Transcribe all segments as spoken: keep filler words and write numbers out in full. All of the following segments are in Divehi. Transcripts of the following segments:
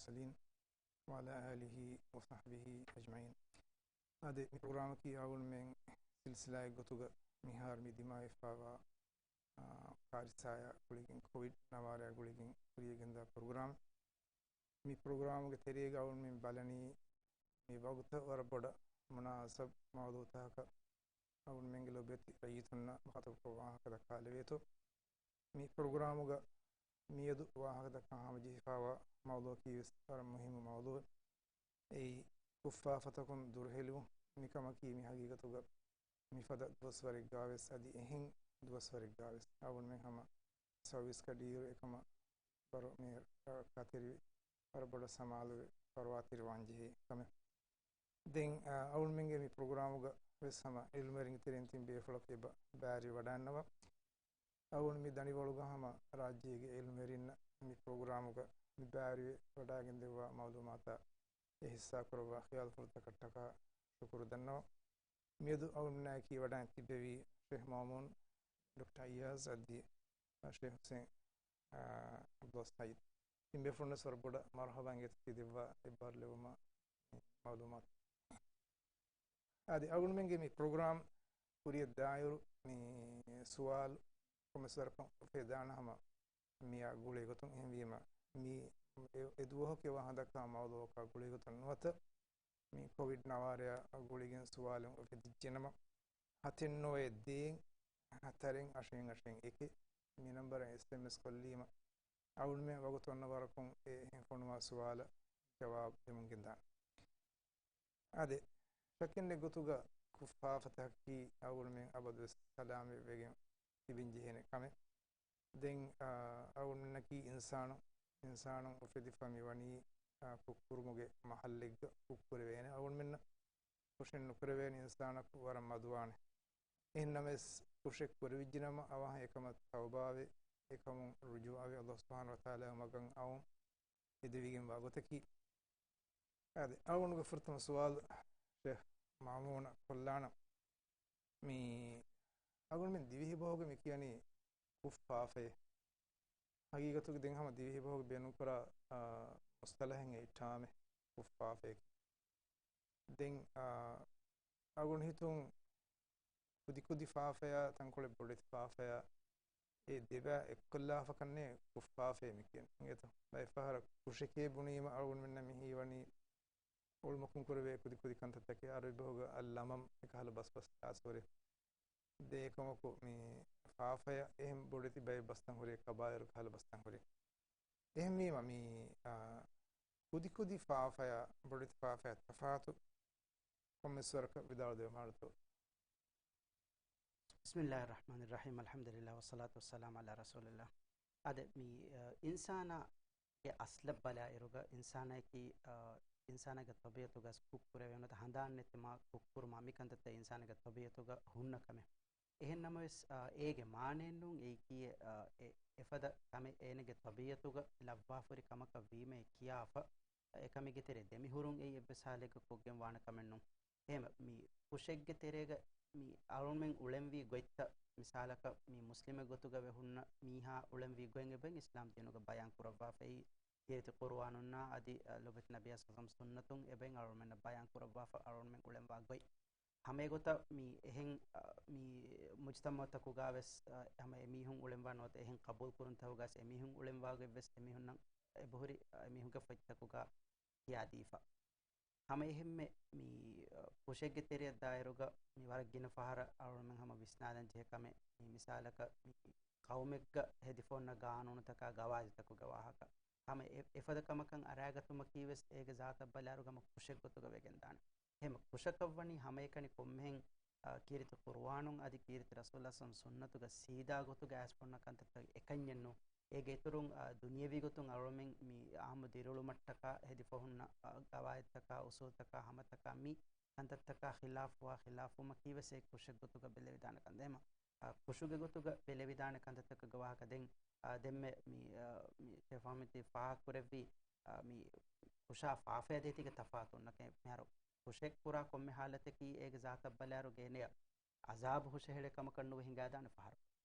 المرسلين وعلى آله وصحبه أجمعين. އާދެ، މި ޕްރޮގްރާމަކީ އަޅުގަނޑުމެން ސިލްސިލާއެއް ގޮތުގަ މިހާރު މި ދިމާވެފައިވާ، އާ، ކާރިސާއާ ގުޅިގެން، ކޮވިޑް ނަވާރައާ ގުޅިގެން ކުރިޔަށް ގެންދާ ޕްރޮގްރާމެއް. މި ޕްރޮގްރާމުގެ ތެރޭގަ އަޅުގަނޑުމެން ބަލަނީ މި ވަގުތަށް ވަރަށް ބޮޑަށް މުނާސަބު މައުޟޫޢުތަކަށް އަޅުގަނޑުމެންގެ ލޮބުވެތި ރައްޔިތުންނަށް މުޚާޠަބުކޮށް ވާހަކަ ދައްކާލެވޭތޯ. މި ޕްރޮގްރާމުގަ މިއަދު ވާހަކަ ދައްކާ ހަމަޖެހިފައިވާ މައުޟޫޢަކީ ވެސް ވަރަށް މުހިއްމު މައުޟޫޢެއް. އެއީ ކުށްފާފަތަކުން ދުރުހެލުން. މިކަމަކީ މި ހަގީގަތުގަ މިފަދަ ދުވަސްވަރެއްގާވެސް އަދި އެހެން ދުވަސްވަރެއްގާވެސް އަޅުގަނޑުމެން ހަމަ ސަރވިސް ކަޑިއިރު އެކަމަށް ވަރު މި ރައްކާތެރިވެ، ވަރަށް ބޮޑަށް ސަމާލުވެ ފަރުވާތެރިވާން ޖެހޭ ކަމެއް. ދެން، އާ، އަޅުގަނޑުމެންގެ މި ޕްރޮގްރާމުގަ ވެސް ހަމަ އިލްމުވެރިންގެ ތެރެއިން ތިން ބޭފުޅަކު އެބަ ބައިވެރިވެ ވަޑައިގަންނަވާ. އަޅުގަނޑު މި ދަނޑިވަޅުގަ ހަމަ ރާއްޖޭގެ އިލްމުވެރިންނަށް މި ޕްރޮގްރާމުގަ މި ބައިވެރިވެ ވަޑައިގެންދެއްވާ މައުލޫމާތާ އެ ހިއްސާކުރައްވާ ޚިޔާލުފުޅުތަކަށްޓަކާ ޝުކުރު ދަންނަވަން. މިއަދު އަޅުގަނޑާއެކީ ވަޑައިގެން ތިއްބެވީ ޝޭޚް މައުމޫން، ޑޮކްޓަރ އައްޔާޒް އަދި ޝޭޚް ޙުސައިން، އާ، ޢަބްދުﷲ ސަޢީދު. ތިން ބޭފުޅުންވެސް ވަރަށް ބޮޑަށް މަރުޙަބާ އިނގޭތޯ ތި ދެއްވާ އެއްބާރުލެއްވުމަށް މައުލޫމާތު. އާދެ، އަޅުގަނޑުމެންގެ މި ޕްރޮގްރާމް ކުރިއަށް ދާއިރު މި ސުވާލު ކޮންމެސް ވަރަކަށް އުފެދާނެ ހަމަ މިއާ ގުޅޭ ގޮތުން. އެހެންވީމަ، މި އެ، އެ ދުވަހުގެ ވާހަކަ ދައްކާ މައުޟޫޢަކާ ގުޅޭ ގޮތުން ނުވަތަ، މި ކޮވިޑް ނަވާރަޔާ ގުޅިގެން ސުވާލު އުފެދިއްޖެނަމަ، ހަތެއް ނުވައެއް ދޭއް ހަތަރެއް އަށެއް އަށެއް އެކެއް މި ނަންބަރަށް އެސްއެމްއެސް ކޮށްލީމަ، އަޅުގަނޑުމެން ވަގުތު އޮންނަ ވަރަކުން އެ އެހެން ފޮނުވާ ސުވާލަށް ޖަވާބު ދެމުން ގެންދާނެ. އާދެ، ޝައްކެއްނެތް ގޮތުގަ ކުށްފާފަތަކަކީ އަޅުގަނޑުމެން އަބަދުވެސް ސަލާމަތްވެގެން ތިބެން ޖެހޭނެ ކަމެއް. ދެން، އާ، އަޅުގަނޑުމެންނަކީ އިންސާނު، އިންސާނުން އުފެދިފަ މިވަނީ، އާ، ކުށްކުރުމުގެ މަހައްލެއްގަ ކުށްކުރެވޭނެ. އަޅުގަނޑުމެންނަށް ކުށެއް ނުކުރެވޭނެ އިންސާނަކު ވަރަށް މަދުވާނެ. އެހެންނަމަވެސް ކުށެއް ކުރެވިއްޖެނަމަ އަވަހަށް އެކަމަށް ތައުބާވެ، އެކަމުން ރުޖޫޢަވެ، ﷲ ސުބްޙާނަހޫ ވަތަޢާލާގެ މަގަށް އައުން ހެދެވިގެންވާ ގޮތަކީ. އާދެ، އަޅުގަނޑުގެ ފުރަތަމަ ސުވާލު ޝޭޚް މައުމޫނަށް ކޮށްލާނަން. މި އަޅުގަނޑުމެން ދިވެހި ބަހުގެ މި ކިޔަނީ ކުށްފާފައޭ. ހަގީގަތުގަ ދެން ހަމަ ދިވެހި ބަހުގެ ބޭނުންކުރާ، އާ، މުޞްޠަލަޙެއް އެއީ ޓާމެއް ކުށްފާފައޭ. ދެން، އާ، އަޅުގަނޑު ހިތުން ކުދިކުދި ފާފަޔާ ތަންކޮޅެއް ބޮޑެތި ފާފަޔާ އެ ދެބައި އެއްކޮށްލާފަކަންނޭ ކުށްފާފައޭ މި ކިޔަން. އިނގޭތޯ؟ ބައެއް ފަހަރަށް ކުށެކޭ ބުނީމަ އަޅުގަނޑުމެންނަށް މި ހީވަނީ އޮޅުމަކުން ކުރެވޭ ކުދިކުދި ކަންތައްތަކެއް. ޢަރަބި ބަހުގަ އައްލަމަމް އެކަހަލަ ބަސް ބަސް ޚާއްޞަ ހުރޭ. ދެން އެކަމަކު މި ފާފަޔަށް އެހެން ބޮޑެތި ބައެއް ބަސްތައް ހުރޭ، ކަބާއިރު ކަހަލަ ބަސްތައް ހުރޭ. އެހެންވީމަ މި، އާ، ކުދިކުދި ފާފަޔާ ބޮޑެތި ފާފަޔާ ތަފާތު ކޮންމެސް ވަރަކަށް ވިދާޅު ދެވެމާނެތޯ؟ بسم الله الرحمن الرحيم، الحمد لله والصلاة والسلام على رسول الله. އާދެ، މި، އާ، އިންސާނާގެ އަސްލަށް ބަލާއިރުގަ އިންސާނާއަކީ، އާ، އިންސާނާގެ ޠަބީޢަތުގަ ކުށްކުރެވޭނެ ނުވަތަ ހަނދާން ނެތިމާ ކުށްކުރުމާ މިކަންތައްތައް އިންސާނާގެ ޠަބީޢަތުގަ ހުންނަ ކަމެއް. އެހެން ނަމަވެސް، އާ، އޭގެ މާނައެއް ނޫން އެއީކީ، އާ، އެ، އެފަދަ ކަމެއް އޭނަގެ ޠަބީޢަތުގަ ލައްވާފަހުރި ކަމަކަށް ވީމައޭ ކިޔާފަ، އެކަމެއްގެ ތެރޭ ދެމިހުރުން އެއީ އެއްވެސް ހާލެއްގަ ކޮށްގެން ވާނެ ކަމެއް ނޫން. އެހެންވެ، މި ކުށެއްގެ ތެރޭގަ މި އަޅުމެން އުޅެންވީ ގޮތްތައް، މިސާލަކަށް މި މުސްލިމެއް ގޮތުގަ ވެ ހުންނަ މީހާ އުޅެންވީ ގޮތް އެބައިން އިސްލާމް ދީނުގަ ބަޔާން ކުރައްވާފައި، ކީރިތި ޤުރުއާނުންނާ އަދި، އަ، ލޮބުވެތި ނަބިއްޔާ ސައްލަﷲ ސުންނަތުން އެބައިން އަޅުމެންނަށް ބަޔާން ކުރައްވާފަ އަޅުމެން އުޅެންވާ ގޮތް. ހަމަ އެގޮތަށް މި އެހެން، އަ، މި މުޖްތަމަޢުތަކުގަ ވެސް، އަ، ހަމަ އެމީހުން އުޅެންވާ ނުވަތަ އެހެން ޤަބޫލު ކުރުންތަކުގަ ވެސް އެމީހުން އުޅެންވާ ގޮތް ވެސް އެމީހުންނަށް އެބަހުރި، އަ، އެމީހުންގެ ފޮތްތަކުގަ ކިޔާދީފަ. ހަމަ އެހެންމެ މި، އަ، ކުށެއްގެ ތެރެއަށް ދާއިރުގަ މި ވަރަށް ގިނަ ފަހަރަށް އަޅުމެން ހަމަ ވިސްނާލަން ޖެހޭ ކަމެއް. މި މިސާލަކަށް މި ޤައުމެއްގަ ހެދިފަ އޮންނަ ގާނޫނުތަކާ ގަވާއިދުތަކުގެ ވާހަކަ. ހަމަ އެ، އެފަދަ ކަމަކަށް އަރާގަތުމަކީ ވެސް އޭގެ ޒާތަށް ބަލާއިރު ހަމަ ކުށެއް ގޮތުގަ ވެގެންދާނެ. އެހެން ކުށަކަށް ވަނީ ހަމައެކަނި ކޮންމެހެން، އާ، ކީރިތި ޤުރުއާނުން އަދި ކީރިތި ރަސޫލާ ސައްލަﷲ ސުންނަތުގަ ސީދާ ގޮތުގަ އައިސްފަ އޮންނަ ކަންތައްތައް އެކަންޏެއް ނޫން. އޭގެ އިތުރުން، އާ، ދުނިޔަވީ ގޮތުން އަޅުމެން މި އާއްމު ދިރިއުޅުމަށްޓަކާ ހެދިފަ ހުންނަ، އާ، ގަވާއިދުތަކާ، އުސޫލުތަކާ، ހަމަތަކާ މި ކަންތައްތަކާ ޚިލާފުވާ، ޚިލާފުވުމަކީ ވެސް އެ ކުށެއް ގޮތުގަ ބެލެވިދާނެ ކަންތައް. އެހެންމަ، އާ، ކުށުގެ ގޮތުގަ ބެލެވިދާނެ ކަންތައްތަކުގެ ވާހަކަ ދެން، އާ، ދެންމެ މި، އާ، މި ޝޭޚް ފަހްމީ ފާހަގަކުރެއްވީ، އާ، މި ކުށާ ފާފަޔާ ދޭތީގެ ތަފާތު އޮންނަ ކަމެއް. މިހާރު ކުށެއް ކުރާ ކޮންމެ ހާލަތަކީ އޭގެ ޒާތަށް ބަލާއިރު ގޭނެޔަށް އަޒާބު ހުށަހެޅޭ ކަމަކަށް ނުވެ ހިނގާދާނެ ފަހަރު.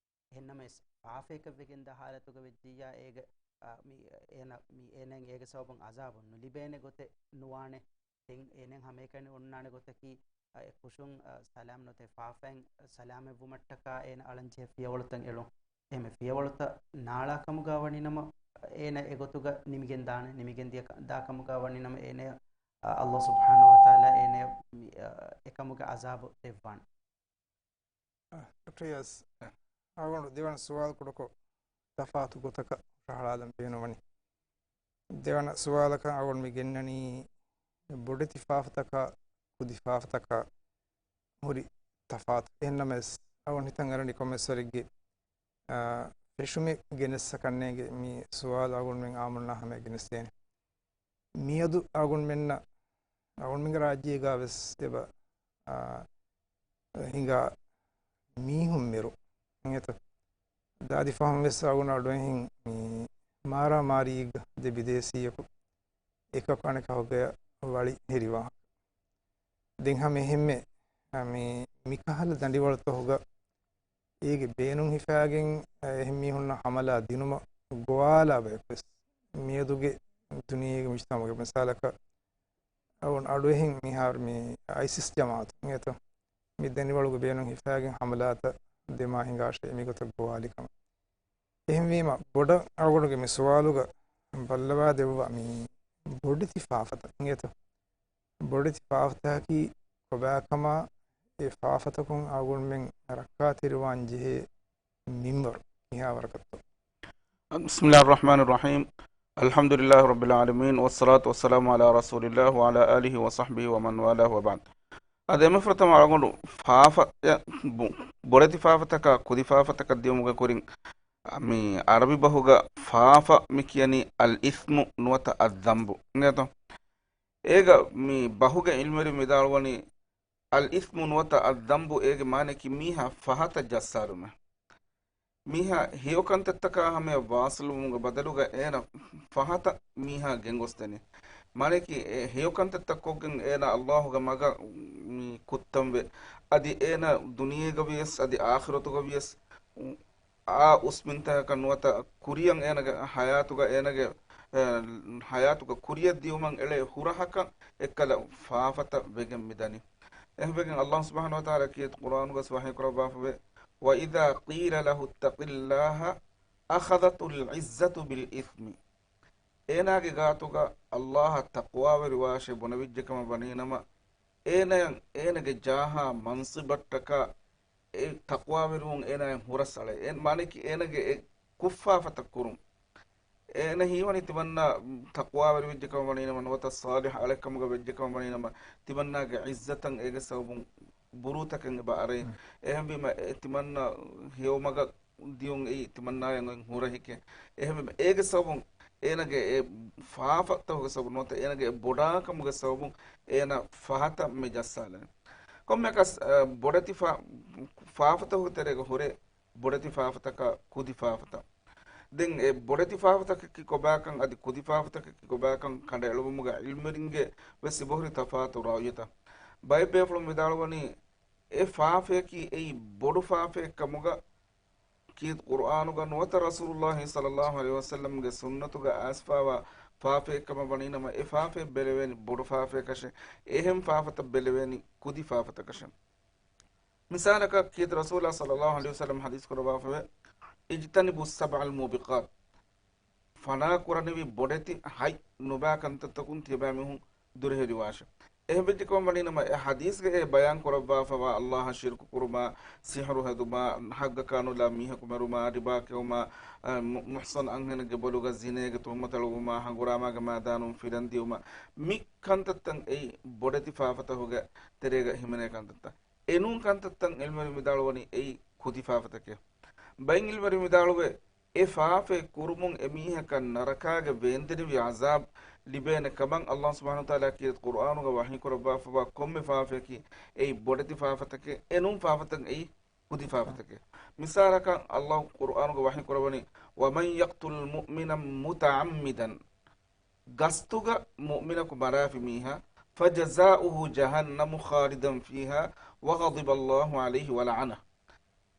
އެހެންނަމަވެސް، ފާފަޔަކަށް ވެގެންދާ ހާލަތުގަ ވެއްޖިއްޔާ އޭގެ، އާ، މި އޭނަ، މި އޭނައަށް އޭގެ ސަބަބުން އަޒާބު ނުލިބޭނެ ގޮތެއް ނުވާނެ. ދެން އޭނައަށް ހަމައެކަނި އޮންނާނެ ގޮތަކީ، އަ، އެ ކުށުން، އަ، ސަލާމް ނުވަތަ ފާފައިން، އަ، ސަލާމަތްވުމަށްޓަކާ އޭނަ އަޅަންޖެހޭ ފިޔަވަޅުތައް އެޅުން. އެހެން ފިޔަވަޅުތައް ނާޅާ ކަމުގަ ވަނީނަމަ، އޭނަ އެގޮތުގަ ނިމިގެން ދާނެ. ނިމިގެން ދިޔަ ކަ-، ދާ ކަމުގަ ވަނީނަމަ އޭނަޔަށް، އަ، އައްލާހު ސުބްޙާނަހު ވަތަޢާލާ އޭނަޔަށް މި، އަ، އެކަމުގެ އަޒާބު ދެއްވާނެ. އަ، ޑޮކްޓަރ އިޔާސް، އަޅުގަނޑު ދެވަނަ ސުވާލު ކުޑަކޮށް ތަފާތު ގޮތަކަށް ހުށަހަޅާލަން ބޭނުންވަނީ. ދެވަނަ ސުވާލަކަށް އަޅުގަނޑު މި ގެންނަނީ ބޮޑެތި ފާފަތަކާ ކުދި ފާފަތަކާ ހުރި ތަފާތު. އެހެންނަމަވެސް އަޅުގަނޑު ހިތަށް އަރަނީ ކޮންމެސްވަރެއްގެ، އާ، ފެށުމެއް ގެނެއްސަކަށް ނޭނގެ މި ސުވާލު އަޅުގަނޑުމެން އާއްމުންނާ ހަމަޔަށް ގެނެސްދޭނެ. މިއަދު އަޅުގަނޑުމެންނަށް، އަޅުގަނޑުމެންގެ ރާއްޖޭގަ ވެސް އެބަ، އާ، ހިނގާ މީހުން މެރު އިނގޭތަ؟ ދާދި ފަހުން ވެސް އަޅުގަނޑު އަޑުއެހިން މި މާރާމާރީގަ ދެ ބިދޭސީއަކު އެކަކު އަނެކަކުގެ ވަޅި ހެރި ވާހަކަ. ދެން ހަމަ އެހެންމެ، އަ، މި، މިކަހަލަ ދަނޑިވަޅުތަކުގަ އޭގެ ބޭނުން ހިފާގެން، އަ، އެހެން މީހުންނަށް ހަމަލާ ދިނުމަށް ގޮވާލާ ބަޔަކު ވެސް މިއަދުގެ ދުނިޔޭގެ މުޖްތަމަޢުގެ މިސާލަކަށް އަޅު-، އަޑުއެހިން މިހާރު މި އައިސިސް ޖަމާޢަތު އިނގޭތޯ؟ މި ދަނޑިވަޅުގެ ބޭނުން ހިފާގެން ހަމަލާތައް ދެމާ ހިނގާށޭ މިގޮތަށް ގޮވާލި ކަމަށް. އެހެންވީމަ، ބޮޑަށް އަޅުގަނޑުގެ މި ސުވާލުގަ ބައްލަވާ ދެއްވާ މި ބޮޑެތި ފާފަތައް އިނގޭތޯ؟ ބޮޑެތި ފާފަތަކީ ކޮބާކަމާ، އެ ފާފަތަކުން އަޅުގަނޑުމެން ރައްކާތެރިވާން ޖެހޭ މިންވަރު މިހާވަރަކަށްތޯ؟ بسم الله الرحمن الرحيم. الحمد لله رب العالمين، والصلاة والسلام على رسول الله وعلى آله وصحبه ومن والاه وبعد. އަދި އެންމެ ފުރަތަމަ އަޅުގަނޑު ފާފަ، އެ، ބު-، ބޮޑެތި ފާފަތަކާ ކުދި ފާފަތަކަށް ދިޔުމުގެ ކުރިން، މި އަރަބި ބަހުގަ ފާފަ މި ކިޔަނީ އަލް އިސްމު ނުވަތަ އައްޒަންބު އިނގޭތޯ؟ އޭގަ މި ބަހުގެ ޢިލްމުވެރިން ވިދާޅުވަނީ، އަލް އިސްމު ނުވަތަ އައްޒަންބު އޭގެ މާނައަކީ މީހާ ފަހަތަށް ޖައްސާލުމެއް. މީހާ ހެޔޮ ކަންތައްތަކާ ހަމަޔަށް ވާސިލުވުމުގެ ބަދަލުގަ އޭނަ ފަހަތަށް މީހާ ގެންގޮސްދެނީ. މާނައަކީ އެ ހެޔޮ ކަންތައްތައް ކޮށްގެން އޭނަ އައްލާހުގެ މަގަށް މި ކުއްތަންވެ، އަދި އޭނަ ދުނިޔޭގަ ވިޔަސް އަދި އާޚިރަތުގަ ވިޔަސް އާ އުސްމިންތަކަކަށް ނުވަތަ ކުރިއަށް އޭނަގެ ޙަޔާތުގަ އޭނަގެ، އެ، ޙަޔާތުގަ ކުރިއަށް ދިޔުމަށް އެޅޭ ހުރަހަކަށް އެއްކަލަ ފާފަތައް ވެގެން މިދަނީ. އެހެންވެގެން އައްލާހު ސުބްޙާނަހު ވަތަޢާލާ ކީރިތި ޤުރްއާނުގަސް ވަޙީކުރައްވާފަވޭ، وَإِذَا قِيلَ لَهُ اتَّقِ اللَّهَ أَخَذَتْهُ الْعِزَّةُ بِالْإِثْمِ. އޭނާގެ ގާތުގަ އައްލާހަށް ތަޤްވާވެރިވާށޭ ބުނެވިއްޖެކަމަށް ވަނީނަމަ، އޭނަޔަށް އޭނަގެ ޖާހާ މަންސިބަށްޓަކާ އެ ތަޤްވާވެރިވުން އޭނާއިން ހުރަސް އަޅައި. އެ މާނައަކީ އޭނަގެ އެ ކުށްފާފަތައް ކުރުން. އޭނަ ހީވަނީ ތިމަންނާ ތަޤްވާވެރިވެއްޖެކަމަށް ވަނީނަމަ، ނުވަތަ ޞާލިޙް އަޅެއްކަމުގަ ވެއްޖެކަމަށް ވަނީނަމަ، ތިމަންނާގެ ޢިއްޒަތަށް އޭގެ ސަބަބުން ބުރޫތަކެއް އެބަ އަރައި. އެހެންވީމަ، އެ ތިމަންނާ ހެޔޮމަގަށް ދިޔުން އެއީ ތިމަންނާޔަށް އޮތް ހުރަހެކޭ. އެހެންވީމަ، އޭގެ ސަބަބުން އޭނަގެ އެ ފާފަތަކުގެ ސަބަބުން ނުވަތަ އޭނަގެ އެ ބޮޑާކަމުގެ ސަބަބުން އޭނަ ފަހަތަށް މި ޖައްސާލަން. ކޮންމެއަކަސް، އަ، ބޮޑެތި ފާ-، ފާފަތަކުގެ ތެރޭގަ ހުރޭ ބޮޑެތި ފާފަތަކާ ކުދި ފާފަތައް. ދެން އެ ބޮޑެތި ފާފަތަކަކީ ކޮބާކަން އަދި ކުދި ފާފަތަކަކީ ކޮބާކަން ކަނޑައެޅުވުމުގަ ޢިލްމުވެރިންގެ ވެސް އެބަހުރި ތަފާތު ރައުޔުތައް. ބައެއް ބޭފުޅުން ވިދާޅުވަނީ، އެ ފާފަޔަކީ އެއީ ބޮޑު ފާފައެއްކަމުގަ ކީރިތި ޤުރްއާނުގަ ނުވަތަ ރަސޫލުﷲ ޞައްލަﷲ ޢަލައިހި ވަސައްލަމްގެ ސުންނަތުގަ އައިސްފާވާ ފާފައެއްކަމަށް ވަނީނަމަ، އެ ފާފައެއް ބެލެވޭނީ ބޮޑު ފާފަޔަކަށެއް، އެހެން ފާފަތައް ބެލެވޭނީ ކުދި ފާފަތަކަށެއް. މިސާލަކަށް ކީރިތި ރަސޫލާ ޞައްލަﷲ ޢަލައިހި ވަސައްލަމް ޙަދީޘް ކުރައްވާފަވޭ، اجتنبوا السبع الموبقات. ފަނާ ކުރަނިވި ބޮޑެތި ހަތް ނުބައި ކަންތައްތަކުން ތިޔަބައިމީހުން ދުރުހެލިވާށެ. އެހެންވެއްޖެކަމަށް ވަނީނަމަ، އެ ޙަދީޘްގައި ބަޔާން ކުރައްވާފަވާ ﷲ އަށް ޝިރުކު ކުރުމާ، ސިޙްރު ހެދުމާ، ޙައްޤަކާ ނުލާ މީހަކު މެރުމާ، ރިބާ ކެއުމާ، އަ، މު-، މުޙްޞަން އަންހެނެއްގެ ބޮލުގަ ޒިނޭގެ ތުހުމަތު އަޅުވުމާ، ހަނގުރާމާގެ މައިދާނުން ފިލަން ދިޔުމާ، މި ކަންތައްތައް އެއީ ބޮޑެތި ފާފަތަކުގެ ތެރޭގަ ހިމެނޭ ކަންތައްތައް. އެނޫން ކަންތައްތައް ޢިލްމުވެރިން ވިދާޅުވަނީ އެއީ ކުދި ފާފަތަކެއް. ބައެއް ޢިލްމުވެރިން ވިދާޅުވޭ، އެ ފާފައެއް ކުރުމުން އެމީހަކަށް ނަރަކާގެ ވޭންދެނިވި ޢަޒާބް ލިބޭނެ ކަމަށް ﷲ ސުބްޙާނަހޫ ވަތަޢާލާ ކީރިތި ޤުރްއާނުގަ ވަޙީ ކުރައްވާފަވާ ކޮންމެ ފާފަޔަކީ އެއީ ބޮޑެތި ފާފަތަކެއް، އެނޫން ފާފަތައް އެއީ ކުދި ފާފަތަކެއް. މިސާލަކަށް ﷲ ޤުރްއާނުގަ ވަޙީ ކުރައްވަނީ، وَمَن يَقْتُلْ مُؤْمِنًا مُتَعَمِّدًا، ގަސްތުގަ މުއުމިނަކު މަރާފި މީހާ، فَجَزَاؤُهُ جَهَنَّمُ خَالِدًا فِيهَا وَغَضِبَ اللَّهُ عَلَيْهِ وَلَعَنَهُ.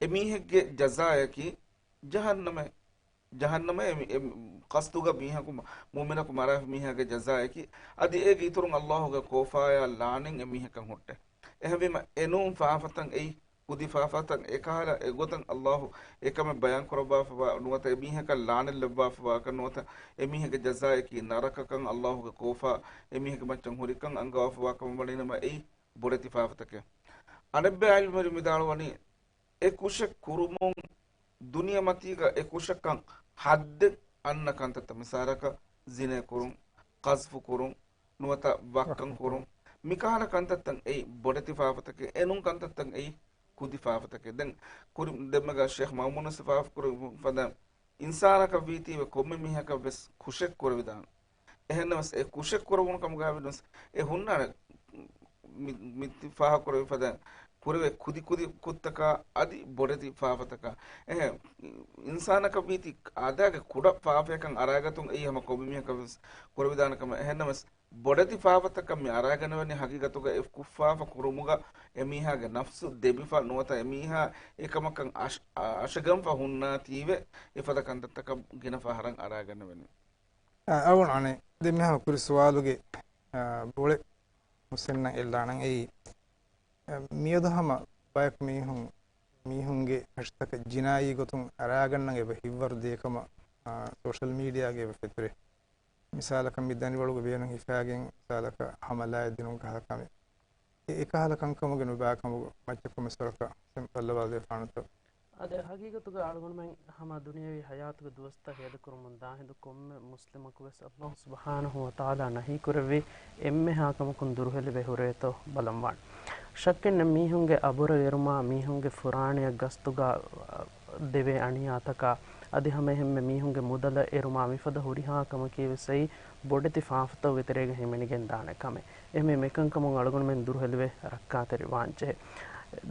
އެމީހެއްގެ ޖަޒާއަކީ ޖަހަންނަމެއް. ޖަހަންނަމަ އެ، އެ ޤަޞްދުގަ މީހަކު، މުއުމިނަކު މަރާފި މީހާގެ ޖަޒާއަކީ، އަދި އޭގެ އިތުރުން ﷲ ގެ ކޯފާޔާ ލާނެތް އެ މީހަކަށް ހުއްޓޭ. އެހެންވީމަ އެނޫން ފާފަތައް އެއީ، ކުދި ފާފަތައް އެކަހަލަ އެގޮތަށް ﷲ އެކަމެއް ބަޔާން ކުރައްވާފަވާ ނުވަތަ އެމީހަކަށް ލާނެތް ލެއްވާފަވާކަށް ނުވަތަ އެމީހެއްގެ ޖަޒާއަކީ ނަރަކަކަން ﷲ ގެ ކޯފާ އެމީހެއްގެ މައްޗަށް ހުރިކަން އަންގަވާފަވާކަމަށް ވަނީނަމަ އެއީ ބޮޑެތި ފާފަތަކެއް. އަނެއްބައި ޢިލްމުވެރިން ވިދާޅުވަނީ، އެ ކުށެއް ކުރުމުން ދުނިޔެމަތީގަ އެ ކުށަކަށް ޙައްދެއް އަންނަ ކަންތައްތައް، މިސާލަކަށް ޒިނޭ ކުރުން، ޤަޒްފު ކުރުން، ނުވަތަ ވައްކަން ކުރުން، މިކަހަލަ ކަންތައްތައް އެއީ ބޮޑެތި ފާފަތަކެއް، އެނޫން ކަންތައްތައް އެއީ ކުދި ފާފަތަކެއް. ދެން ކުރި ދެންމެގަ ޝޭޚް މައުމޫނު ސިފާފު ކުރި ފަދަ އިންސާނަކަށް ވީތީވެ ކޮންމެ މީހަކަށް ވެސް ކުށެއް ކުރެވިދާނެ. އެހެންނަމަވެސް އެ ކުށެއް ކުރެވުނު ކަމުގައި ވެސް އެ ހުންނާނެ މި، މި ފާހަގަކުރެވި ފަދަ ކުރެވޭ ކުދި ކުދި ކުށްތަކާ އަދި ބޮޑެތި ފާފަތަކާ. އެހެން އިންސާނަކަށް ވީތީ އާދައިގެ ކުޑަ ފާފަޔަކަށް އަރާގަތުން އެއީ ހަމަ ކޮންމެ މީހަކަށް ވެސް ކުރެވިދާނެ ކަމެއް. އެހެންނަމަވެސް ބޮޑެތި ފާފަތަކަށް މި އަރާގަނެވެނީ ހަގީގަތުގަ އެ ކުށްފާފަ ކުރުމުގަ އެމީހާގެ ނަފްސު ދެބިފަ ނުވަތަ އެމީހާ އެކަމަކަށް އަށް، އަށަގަންފަ ހުންނާތީވެ އެފަދަ ކަންތައްތަކަށް ގިނަ ފަހަރަށް އަރާގަނެވެނީ. އަ، އަޅުގަނޑު އަނެއް ދެން މިހާ ކުރި ސުވާލުގެ، އަ، ބޮޅެއް ހުސެންއަށް އެއްލާނަން އެއީ، އަ، މިއަދު ހަމަ ބަޔަކު މީހުން، މީހުންގެ ހަށިތަކަށް ޖިނާއީ ގޮތުން އަރާގަންނަން އެބަ ހިތްވަރު ދޭ ކަމަށް، އަ، ސޯޝަލް މީޑިއާގައި އެބަ ފެތުރޭ. މިސާލަކަށް މި ދަނޑިވަޅުގަ ބޭނުން ހިފާގެން މިސާލަކަށް ހަމަލާއެއް ދިނުން ކަހަލަ ކަމެއް. އެ، އެކަހަލަ ކަންކަމުގެ ނުބައިކަމުގަ މައްޗަކު މިސްވަރަކަށް ހުސެން ބައްލަވާލެވިފާނަތޯ؟ އަދި ހަގީގަތުގަ އަޅުގަނޑުމެން ހަމަ ދުނިޔަވީ ހަޔާތުގެ ދުވަސްތައް ހޭދަކުރަމުން ދާހިނދު ކޮންމެ މުސްލިމަކުވެސް ﷲ ސުބްޙާނަހޫ ވަތަޢާލާ ނަހީކުރެއްވި އެންމެހާ ކަމަކުން ދުރުހެލިވެ ހުރޭތޯ ބަލަންވާނެ. ޝައްކެއްނެތް މީހުންގެ އަބުރަށް އެރުމާ، މީހުންގެ ފުރާނަޔަށް ގަސްތުގަ ދެވޭ އަނިޔާތަކާ، އަދި ހަމައެހެންމެ މީހުންގެ މުދަލަށް އެރުމާ، މިފަދަ ހުރިހާ ކަމަކީވެސް އެއީ ބޮޑެތި ފާފަތައް އެތެރޭގަ ހިމެނިގެން ދާނެ ކަމެއް. އެހެންވެ މިކަންކަމުން އަޅުގަނޑުމެން ދުރުހެލިވެ ރައްކާތެރިވާންޖެހޭ.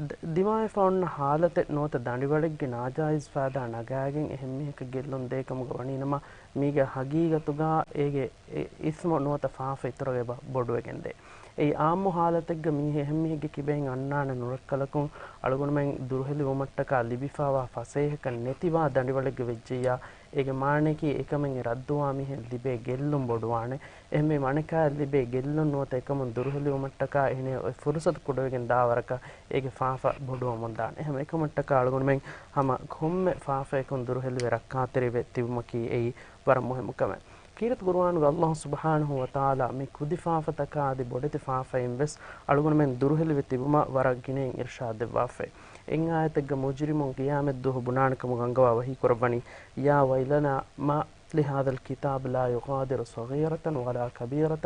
ދ-، ދިމާވެފަ އޮންނަ ހާލަތެއް ނުވަތަ ދަނޑިވަޅެއްގެ ނާޖާއިޒް ފާއިދާ ނަގާގެން އެހެން މީހަކަށް ގެއްލުން ދޭ ކަމުގަ ވަނީނަމަ، މީގެ ހަގީގަތުގަ އޭގެ އި-، އިސްމު ނުވަތަ ފާފަ އިތުރަށް އެބަ ބޮޑުވެގެންދޭ. އެއީ އާއްމު ހާލަތެއްގަ މީހެއް އެހެން މީހެއްގެ ކިބައިން އަންނާނެ ނުރައްކަލަކުން، އަޅުގަނޑުމެން ދުރުހެލިވުމަށްޓަކާ ލިބިފާވާ ފަސޭހަކަން ނެތިވާ ދަނޑިވަޅެއްގަ ވެއްޖެއްޔާ، އޭގެ މާނައަކީ އެކަމެއް އެ ރައްދުވާ މީހެއް ލިބޭ ގެއްލުން ބޮޑުވާނެ. އެހެންވީމަ އަނެކާއަށް ލިބޭ ގެއްލުން ނުވަތަ އެކަމުން ދުރުހެލިވުމަށްޓަކާ އޭނަޔަށް އޮތް ފުރުސަތު ކުޑަވެގެން ދާވަރަކަށް އޭގެ ފާފަ ބޮޑުވަމުންދާނެ. އެހެން އެކަމަށްޓަކާ އަޅުގަނޑުމެން ހަމަ ކޮންމެ ފާފަޔަކުން ދުރުހެލިވެ ރައްކާތެރިވެ ތިބުމަކީ އެއީ ވަރަށް މުހިއްމު ކަމެއް. ކީރިތި ޤުރުއާނުގަ ﷲ ސުބްޙާނަހޫ ވަތަޢާލާ މި ކުދި ފާފަތަކާ އަދި ބޮޑެތި ފާފައިން ވެސް އަޅުގަނޑުމެން ދުރުހެލިވެ ތިބުމަށް ވަރަށް ގިނައިން އިރުޝާދު ދެއްވާފައި. އެއް އާޔަތެއްގަ މުޖްރިމުން ޤިޔާމަތްދުވަހު ބުނާނެ ކަމުގަ އަންގަވާ ވަޙީ ކުރައްވަނީ، يا ويلنا ما لهذا الكتاب لا يغادر صغيرة ولا كبيرة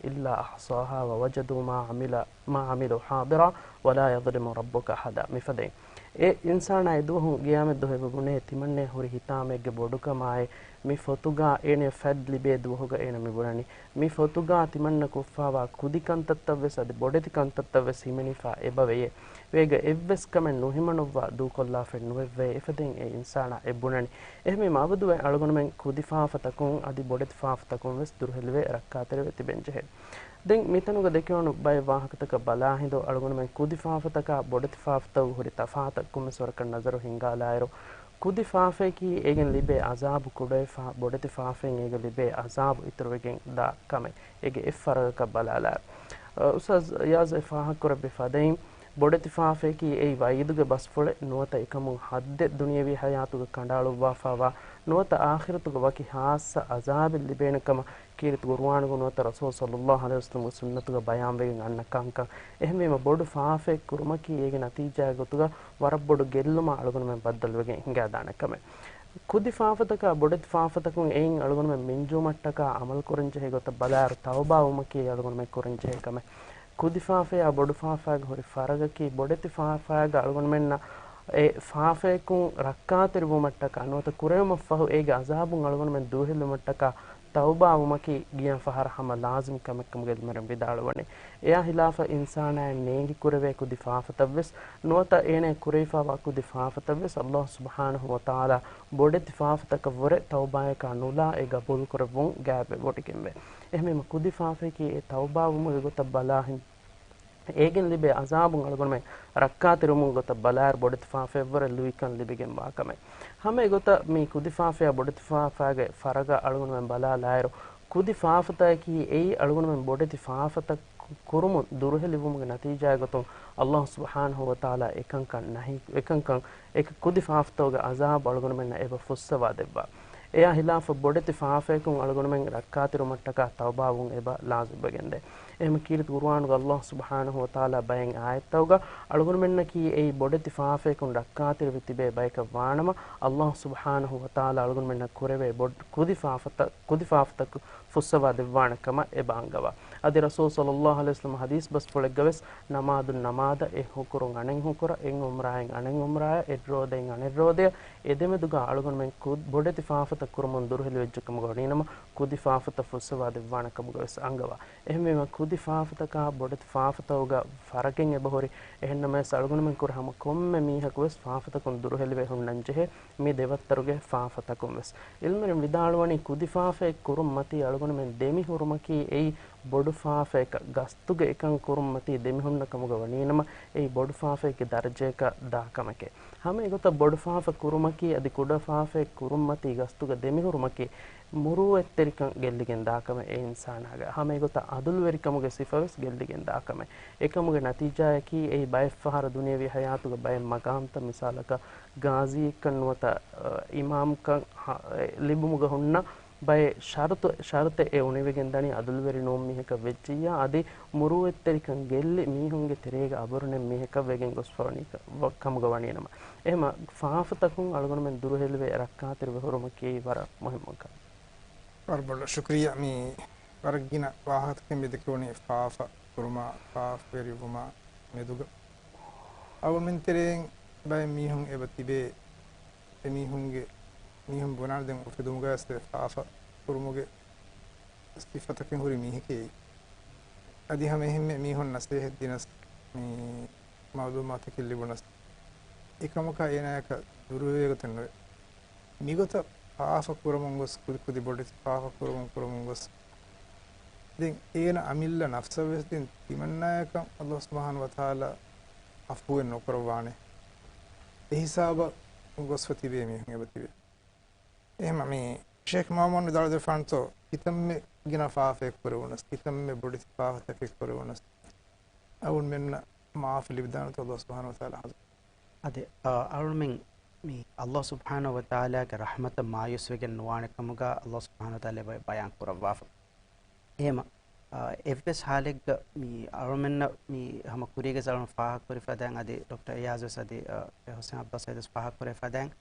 إلا أحصاها ووجدوا ما عمل، ما عملوا حاضرا ولا يظلم ربك أحدا. މިފަދައިން އެ އިންސާނާ އެދުވަހު ޤިޔާމަތްދުވަހު އެބަ ބުނޭ ތިމަންނަޔަށް ހުރި ހިތާމައެއްގެ ބޮޑުކަމާއި، މި ފޮތުގަ އޭނަޔަށް ފަތް ލިބޭ ދުވަހުގަ އޭނަ މި ބުނަނީ، މި ފޮތުގަ ތިމަންނަ ކޮށްފާވާ ކުދި ކަންތައްތައްވެސް އަދި ބޮޑެތި ކަންތައްތައްވެސް ހިމެނިފަ އެބަވެޔޭ. ވޭގަ އެއްވެސް ކަމެއް ނުހިމަނުއްވާ ދޫކޮށްލާފައެއް ނުވެއްވޭ. އެފަދައިން އެ އިންސާނާ އެ ބުނަނީ. އެހެންވީމަ އަބަދުވެ އަޅުގަނޑުމެން ކުދި ފާފަތަކުން އަދި ބޮޑެތި ފާފަތަކުން ވެސް ދުރުހެލިވެ ރައްކާތެރިވެ ތިބެންޖެހޭ. ދެން މިތަނުގަ ދެކެވުނު ބައެއް ވާހަކަތަކަށް ބަލާހިނދު އަޅުގަނޑުމެން ކުދި ފާފަތަކާ ބޮޑެތި ފާފަތަކުގެ ހުރި ތަފާތަށް ކޮންމެސް ވަރަކަށް ނަޒަރު ހިންގާލާއިރު، ކުދި ފާފައަކީ އޭގެން ލިބޭ އަޒާބު ކުޑަވެފަ، ބޮޑެތި ފާފައިން އޭގެ ލިބޭ އަޒާބު އިތުރުވެގެން ދާ ކަމެއް. އޭގެ އެއް ފަރަގަކަށް ބަލާލާއިރު. އަ، އުސްތާޛް ޔާޒް އެ ފާހަގަކުރެއްވި ފަދައިން، ބޮޑެތި ފާފައަކީ އެއީ ވަޢީދުގެ ބަސްފުޅެއް ނުވަތަ އެކަމުން ޙައްދެއް ދުނިޔަވީ ޙަޔާތުގަ ކަނޑައަޅުއްވާފައިވާ ނުވަތަ އާޚިރަތުގަ ވަކި ޚާއްޞަ އަޒާބެއް ލިބޭނެ ކަމަށް ކީރިތި ޤުރުއާނުގަ ނުވަތަ ރަސޫލު ޞައްލައްލާހު ޢަލައިހި ވަސައްލަމްގެ ސުންނަތުގަ ބަޔާންވެގެން އަންނަ ކަންކަން. އެހެންވީމަ ބޮޑު ފާފައެއް ކުރުމަކީ އޭގެ ނަތީޖާއެއް ގޮތުގަ ވަރަށް ބޮޑު ގެއްލުމަށް އަޅުގަނޑުމެން ބައްދަލުވެގެން ހިނގާދާނެ ކަމެއް. ކުދި ފާފަތަކާ ބޮޑެތި ފާފަތަކުން އެއިން އަޅުގަނޑުމެން މިންޖުވުމަށްޓަކާ ޢަމަލުކުރަންޖެހޭ ގޮތަށް ބަލާއިރު، ތައުބާވުމަކީ އަޅުގަނޑުމެން ކުރަންޖެހޭ ކަމެއް. ކުދި ފާފަޔާ ބޮޑު ފާފައިގެ ހުރި ފަރަގަކީ، ބޮޑެތި ފާފައިގަ އަޅުގަނޑުމެންނަށް އެ ފާފަޔަކުން ރައްކާތެރިވުމަށްޓަކާ ނުވަތަ ކުރެވުމަށްފަހު އޭގެ އަޒާބުން އަޅުގަނޑުމެން ދުރުހެލުމަށްޓަކާ ތައުބާވުމަކީ ގިޔަން ފަހަރަށް ހަމަ ލާޒިމް ކަމެއްކަމުގެ ޢިލްމުވެރިން ވިދާޅުވަނީ. އެއާ ހިލާފަށް އިންސާނާއަށް ނޭނގި ކުރެވޭ ކުދި ފާފަތައްވެސް ނުވަތަ އޭނަ ކުރެވިފައިވާ ކުދި ފާފަތައްވެސް ﷲ ސުބްޙާނަހޫ ވަތަޢާލާ ބޮޑެތި ފާފަތަކަށްވުރެ ތައުބާޔަކާ ނުލާ އެ ގަބޫލުކުރެއްވުން ގާތްވެވޮޑިގެންވޭ. އެހެންވީމަ ކުދި ފާފައަކީ އެ ތައުބާވުމުގެ ގޮތަށް ބަލާހިން އޭގެން ލިބޭ އަޒާބުން އަޅުގަނޑުމެން ރައްކާތެރިވުމުގެ ގޮތަށް ބަލާއިރު ބޮޑެތި ފާފައެއްވުރެ ލުއިކަން ލިބިގެންވާ ކަމެއް. ހަމަ އެގޮތަށް މި ކުދި ފާފަޔާ ބޮޑެތި ފާފައިގެ ފަރަގަށް އަޅުގަނޑުމެން ބަލާލާއިރު، ކުދި ފާފަތަކަކީ އެއީ އަޅުގަނޑުމެން ބޮޑެތި ފާފަތައް ކުރުމުން ދުރުހެލިވުމުގެ ނަތީޖާގެ ގޮތުން އައްލާހު ސުބްޙާނަހު ވަތަޢާލާ އެކަންކަން ނަހީ، އެކަންކަން އެ ކުދި ފާފަތަކުގެ އަޒާބު އަޅުގަނޑުމެންނަށް އެބަ ފުއްސަވާ ދެއްވާ. އެޔާ ހިލާފަށް ބޮޑެތި ފާފަޔަކުން އަޅުގަނޑުމެން ރައްކާތެރިވުމަށްޓަކާ ތައުބާވުން އެބަ ލާޒިމްވެގެންދޭ. އެހެން ކީރިތި ޤުރުއާނުގަ އައްލާހު ސުބްޙާނަހު ވަތަޢާލާ ބައެއް އާޔަތްތަކުގަ އަޅުގަނޑުމެންނަކީ އެއީ ބޮޑެތި ފާފަޔަކުން ރައްކާތެރިވެ ތިބޭ ބަޔަކަށް ވާނަމަ، އައްލާހު ސުބްޙާނަހު ވަތަޢާލާ އަޅުގަނޑުމެންނަށް ކުރެވޭ ބޮޑް-، ކުދި ފާފަތައް، ކުދި ފާފަތައް ފުއްސަވާ ދެއްވާނެ ކަމަށް އެބަ އަންގަވާ. އަދި ރަސޫލު ޞައްލައްލާހު ޢަލައިހި ވަސައްލަމަ ޙަދީޘް ބަސްފުޅެއްގަވެސް، ނަމާދުން ނަމާދަށް، އެއް ހުކުރުން އަނެއް ހުކުރަށް، އެއް ޢުމްރާއިން އަނެއް ޢުމްރާއަށް، އެއް ރޯދައިން އަނެއް ރޯދަޔަށް، އެދެމެދުގަ އަޅުގަނޑުމެން ކު-، ބޮޑެތި ފާފަތައް ކުރުމުން ދުރުހެލިވެއްޖެ ކަމުގަ ވަނީނަމަ، ކުދި ފާފަތައް ފުއްސަވާ ދެއްވާނެ ކަމުގަވެސް އަންގަވާ. އެހެންވީމަ، ކުދި ފާފަތަކާ ބޮޑެތި ފާފަތަކުގަ ފަރަގެއް އެބަހުރި. އެހެންނަމަވެސް، އަޅުގަނޑުމެން ކުރެ ހަމަ ކޮންމެ މީހަކުވެސް ފާފަތަކުން ދުރުހެލިވެ ހުންނަންޖެހޭ. މި ދެވައްތަރުގެ ފާފަތަކުން ވެސް. ޢިލްމުވެރިން ވިދާޅުވަނީ، ކުދި ފާފައެއް ކުރުންމަތީ އަޅުގަނޑުމެން ދެމި ހުރުމަކީ އެއީ ބޮޑު ފާފައެއްކަށް، ގަސްތުގެ އެކަން ކުރުންމަތީ ދެމި ހުންނަ ކަމުގަ ވަނީނަމަ، އެއީ ބޮޑު ފާފައެއްގެ ދަރަޖަޔަކަށް ދާ ކަމެކޭ. ހަމަ އެގޮތަށް ބޮޑު ފާފަ ކުރުމަކީ އަދި ކުޑަ ފާފައެއް ކުރުންމަތީ ގަސްތުގަ ދެމި ހުރުމަކީ މުރޫއަތްތެރިކަން ގެއްލިގެން ދާ ކަމެއް އެ އިންސާނާގަ. ހަމަ އެގޮތަށް ޢަދުލުވެރިކަމުގެ ސިފަވެސް ގެއްލިގެން ދާ ކަމެއް. އެކަމުގެ ނަތީޖާއަކީ އެއީ ބައެއްފަހަރަށް ދުނިޔެވީ ޙަޔާތުގަ ބައެއް މަގާމްތައް، މިސާލަކަށް، ޣާޒީއެއްކަން ނުވަތަ، އަ، އިމާމްކަން ހަ-، އެ، ލިބުމުގަ ހުންނަ ބައެއް ޝަރުތު، ޝަރުތެއް އެ އުނިވެގެން ދަނީ ޢަދުލުވެރި ނޫން މީހަކަށް ވެއްޖިއްޔާ، އަދި މުރޫއަތްތެރިކަން ގެއްލި މީހުންގެ ތެރޭގަ އަބުރު ނެތް މީހަކަށް ވެގެން ގޮސްފަވަނީ ކަ-، ވަ-، ކަމުގަ ވަނީނަމަ. އެހެމަ ފާފަތަކުން އަޅުގަނޑުމެން ދުރުހެލިވެ ރައްކާތެރިވެ ހުރުމަކީ ވަރަށް މުހިއްމު ކަމެއް. ވަރަށް ބޮޑަށް ޝުކުރިއްޔާ. މި ވަރަށް ގިނަ ވާހަކަތަކެއް މި ދެކެވުނީ ފާފަ ކުރުމާ، ފާފަވެރިވުމާ މެދުގަ. އަޅުގަނޑުމެން ތެރެއިން ބައެއް މީހުން އެބަ ތިބޭ، އެ މީހުންގެ، މީހުން ބުނާނެ ދެން އުފެދުމުގައި ފާފަ ކުރުމުގެ ސިފަތަކެއް ހުރި މީހެކޭ. އަދި ހަމަ އެހެންމެ މީހުން ނަސޭހަތް ދިނަސް، މި މަޢުލޫމާތަކެއް ލިބުނަސް، އެކަމަކާ އޭނާޔަކަށް ދުރުވެވޭ ގޮތެއް ނުވޭ. މިގޮތަށް ފާފަ ކުރަމުން ގޮސް، ކުދި ކުދި ބޮޑެތި ފާފަ ކުރަމުން ކުރަމުން ގޮސް، ދެން އޭނަ އަމިއްލަ ނަފްސަށް ވެސް ދެން ތިމަންނާޔަކަށް އައްލާހު ސުބްޙާނަހު ވަތަޢާލާ ޢަފޫވެއް ނުކުރައްވާނެ. އެ ހިސާބަށް ގޮސްފަ ތިބޭ މީހުން އެބަ ތިބޭ. އެހެންމަ މި ޝޭޚް މައުމޫން ވިދާޅުވެފާނެތޯ، ކިތަންމެ ގިނަ ފާފައެއް ކުރެވުނަސް، ކިތަންމެ ބޮޑެތި ފާފަތަކެއް ކުރެވުނަސް، އަޅުގަނޑުމެންނަށް މާފު ލިބިދާނެތޯ އައްލާހު ސުބްޙާނަހު ވަތަޢާލާ ޙަޟްރަތު. އަދި، އަ، އަޅުމެން މި އައްލާހު ސުބްޙާނަހު ވަތަޢާލާގެ ރަޙްމަތަށް މާޔޫސްވެގެން ނުވާނެ ކަމުގަ އައްލާހު ސުބްޙާނަހު ވަތަޢާލާ ބަ-، ބަޔާން ކުރައްވާފަ. އެހެމަ، އަ، އެއްވެސް ޙާލެއްގަ މި އަޅުމެންނަށް މި ހަމަ ކުރީގެ އަޅުން ފާހަގަކުރި ފަދައިން އަދި ޑޮކްޓަރ އިޔާޒް ވެސް އަދި، އަ، އެ ހުސެން އައްބާސް ސައީދު ވެސް ފާހަގަކުރެ ފަދައިން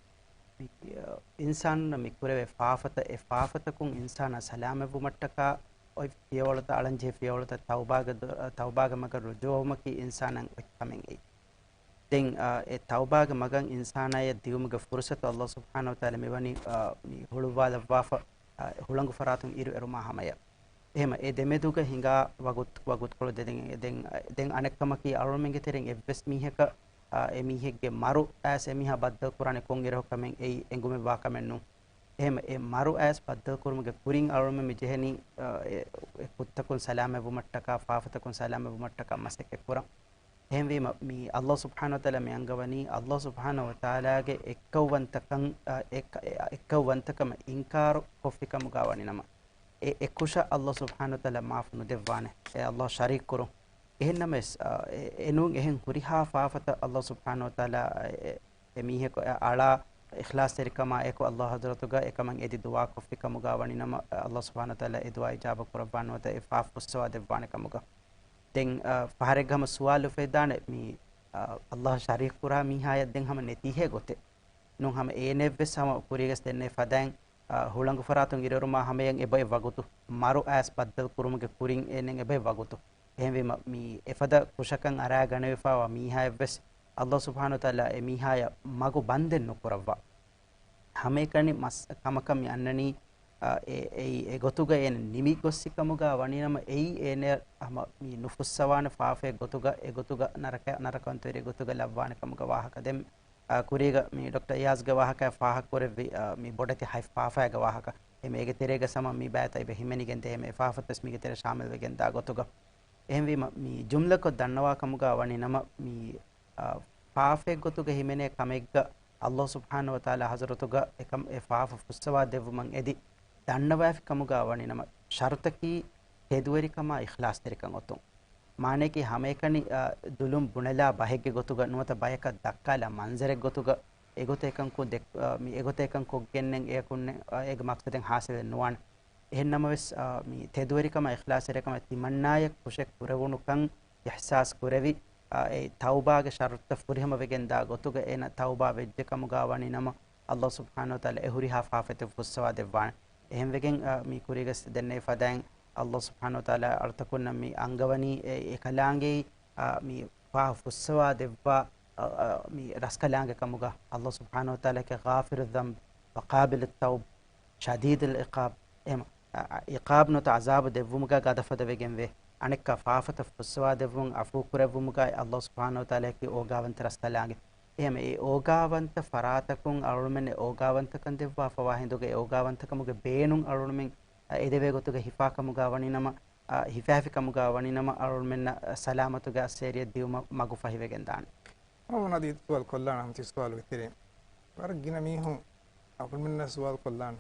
މި، އަ، އިންސާނުންނަށް މި ކުރެވޭ ފާފަތައް، އެ ފާފަތަކުން އިންސާނާ ސަލާމަތްވުމަށްޓަކާ އޮތް ފިޔަވަޅުތައް، އަޅަންޖެހޭ ފިޔަވަޅުތައް، ތައުބާގެ ދޮ-، ތައުބާގެ މަގަށް ރުޖޫޢަވުމަކީ އިންސާނަށް އޮތް ކަމެއް އެއީ. ދެން، އަ، އެ ތައުބާގެ މަގަށް އިންސާނާޔަށް ދިއުމުގެ ފުރުޞަތު އައްލާހު ސުބްޙާނަހު ވަތަޢާލާ މިވަނީ، އަ، މި ހުޅުއްވާލައްވާފަ، އަ، ހުޅަނގު ފަރާތުން އިރު އެރުމާ ހަމަޔަށް. އެހެމަ އެ ދެމެދުގަ ހިނގާ ވަގުތު، ވަގުތުކޮޅު ދެ-، ދެން، ދެން، ދެން އަނެއްކަމަކީ އަޅުމެންގެ ތެރެއިން އެއްވެސް މީހަކަށް، އާ، އެ މީހެއްގެ މަރު އައިސް އެ މީހާ ބައްދަލު ކުރާނެ ކޮން އިރަކު ކަމެއް އެއީ އެނގުމެއްވާ ކަމެއް ނޫން. އެހެމަ އެ މަރު އައިސް ބައްދަލު ކުރުމުގެ ކުރިން އަޅުމެން މި ޖެހެނީ، އާ، އެ، އެ ކުށްތަކުން ސަލާމަތްވުމަށްޓަކާ، ފާފަތަކުން ސަލާމަތްވުމަށްޓަކާ މަސައްކަތް ކުރަން. އެހެންވީމަ، މި އައްލާހު ސުބްޙާނަހު ވަތަޢާލާ މި އަންގަވަނީ، އައްލާހު ސުބްޙާނަހު ވަތަޢާލާގެ އެއްކައުވަންތަކަން، އަ، އެއް-، އެ-، އެއްކައުވަންތަކަމަށް އިންކާރު ކޮށްފިކަމުގަ ވަނިނަމަ، އެ އެކުށަށް އައްލާހު ސުބްޙާނަހު ވަތަޢާލާ މާފު ނުދެއްވާނެ، އެ އައްލާހަށް ޝަރީކު ކުރުން. އެހެންނަމަވެސް، އަ، އެ-، އެނޫން އެހެން ހުރިހާ ފާފަތައް އައްލާހު ސުބްޙާނަހު ވަތަޢާލާ، އެ-، އެ-، އެ މީހަކު އަޅާ އިޚްލާޞްތެރިކަމާ އެކު އައްލާހު ޙަޟްރަތުގަ އެކަމަށް އެދި ދުޢާ ކޮށްފިކަމުގަ ވަނިނަމަ، އައްލާހު ސުބްޙާނަހު ވަތަޢާލާ އެ ދުޢާ އިޖާބަ ކުރައްވާނެ ނުވަތަ އެ ފާފަ ފުއްސަވާ ދެއްވާނެ ކަމުގަ. ދެން، އަ، ފަހަރެއްގަ ހަމަ ސުވާލު އުފެދާނެ، މި، އަ، އައްލާހަށް ޝަރީކު ކުރާ މީހާޔަށް ދެން ހަމަ ނެތީހޭ ގޮތެއް؟ ނޫން ހަމަ އޭނައަށްވެސް ހަމަ ކުރީގަސް ދެންނެވި ފަދައިން، އަ، ހުޅަނގު ފަރާތުން އިރުއެރުމާ ހަމަޔަށް އެބައޮތް ވަގުތު، މަރު އައިސް ބައްދަލު ކުރުމުގެ ކުރިން އޭނައަށް އެބައޮތް ވަގުތު. އެހެންވީމަ، މި އެފަދަ ކުށަކަށް އަރާގަނެވިފައިވާ މީހާޔަށްވެސް އައްލާހު ސުބްޙާނަހު ވަތަޢާލާ އެ މީހާޔަށް މަގު ބަންދެއް ނުކުރައްވާ. ހަމައެކަނި މަސް ކަމަކަށް މި އަންނަނީ، އަ، އެ، އެއީ، އެ ގޮތުގަ އޭނަ ނިމި ގޮއްސި ކަމުގަ ވަނީނަމަ، އެއީ އޭނަޔަށް ހަމަ މި ނުފުއްސަވާނެ ފާފައެއް ގޮތުގަ، އެ ގޮތުގަ ނަރަކަ-، ނަރަކަވަންތަވެރި ގޮތުގަ ލައްވާނެ ކަމުގަ ވާހަކަ. ދެން، އަ، ކުރީގަ މި ޑޮކްޓަރ އިޔާޒްގެ ވާހަކަ ފާހަގަކުރެއްވި، އަ، މި ބޮޑެތި ހަތް ފާފައިގެ ވާހަކަ. އެ މޭގެ ތެރޭގަ ހަމަ މި ބައިތައް އެބަ ހިމެނިގެން ދޭ، އެ ފާފަތައް ވެސް މީގެ ތެރޭ ޝާމިލް ވެގެން ދާ ގޮތުގަ. އެހެންވީމަ، މި ޖުމްލަކޮށް ދަންނަވާ ކަމުގަ ވަނީ ނަމަ، މި، އާ، ފާފައެއްގޮތުގަ ހިމެނޭ ކަމެއްގަ އައްލާހު ސުބްޙާނަހު ވަތަޢާލާ ޙަޟްރަތުގަ އެކަމް އެ ފާފަ ފުއްސަވާ ދެއްވުމަށް އެދި ދަންނަވާފި ކަމުގަ ވަނީ ނަމަ، ޝަރުޠަކީ ތެދުވެރިކަމާ އިޚްލާޞްތެރިކަން އޮތުން. މާނައަކީ ހަމައެކަނި، އާ، ދުލުން ބުނެލާ ބަހެއްގެ ގޮތުގަ ނުވަތަ ބަޔަކަށް ދައްކާލާ މަންޒަރެއް ގޮތުގަ އެގޮތަށް އެކަން ކޮށް ދެއް-، އާ، މި އެގޮތަށް އެކަން ކޮށްގެންނެން އެޔަކުންނެއް، އާ، އޭގެ މަޤްޞަދެއް ޙާޞިލެއް ނުވާނެ. އެހެން ނަމަވެސް، އާ، މި ތެދުވެރިކަމާ އިޚްލާޞްތެރިކަމާ ތިމަންނާއެއް ކުށެއް ކުރެވުނުކަން އިޙްސާސް ކުރެވި، އާ، އެ ތައުބާގެ ޝަރުޠުތައް ފުރިހަމަވެގެން ދާ ގޮތުގަ އޭނަ ތައުބާ ވެއްޖެ ކަމުގަ ވަނީ ނަމަ، އައްލާހު ސުބްޙާނަހު ވަތަޢާލާ އެ ހުރިހާ ފާފަތައް ފުއްސަވާ ދެއްވާނެ. އެހެންވެގެން، އާ، މި ކުރީގަ ދެންނެވި ފަދައިން އައްލާހު ސުބްޙާނަހު ވަތަޢާލާ އަޅުތަކުންނަށް މި އަންގަވަނީ އެ، އެކަލާނގެއީ، އާ، މި ފާފަ ފުއްސަވާ ދެއްވާ، އާ، އާ، މި ރަސްކަލާނގެ ކަމުގަ. އައްލާހު ސުބްޙާނަހު ވަތަޢާލާ ވަކީ ޣާފިރުއްޒަންބް ވަޤާބިލުއްތައުބް ޝަދީދުލް ޢިޤާބް. އެމަ، އަ، އަ، ޢިޤާބް ނުވަތަ ޢަޒާބު ދެއްވުމުގަ ގަދަފަދަވެގެންވޭ. އަނެއްކާ ފާފަތައް ފުއްސަވާ ދެއްވުން، ޢަފޫ ކުރެއްވުމުގައި އައްލާހު ސުބްޙާނަހު ވަތަޢާލާއަކީ އޯގާވަންތަ ރަސްކަލާނގެ. އެހެން އެ އޯގާވަންތަ ފަރާތަކުން އަޅުމެން އެ އޯގާވަންތަކަން ދެއްވާފަވާ ހިނދުގަ އެ އޯގާވަންތަކަމުގެ ބޭނުން އަޅުމެން، އަ، އެދެވޭ ގޮތުގަ ހިފާ ކަމުގަ ވަނީ ނަމަ، އަ، ހިފާފި ކަމުގަ ވަނީ ނަމަ އަޅުމެންނަށް، އަ، ސަލާމަތުގެ އައްސޭރިއެއް ދިއުމަށް މަގު ފަހިވެގެން ދާނެ. އަޅުގަނޑު އަދި ސުވާލު ކޮށްލާނަން ތި ސުވާލުގެ ތެރެއިން. ވަރަށް ގިނަ މީހުން އަޅުމެންނަށް ސުވާލު ކޮށްލާނެ.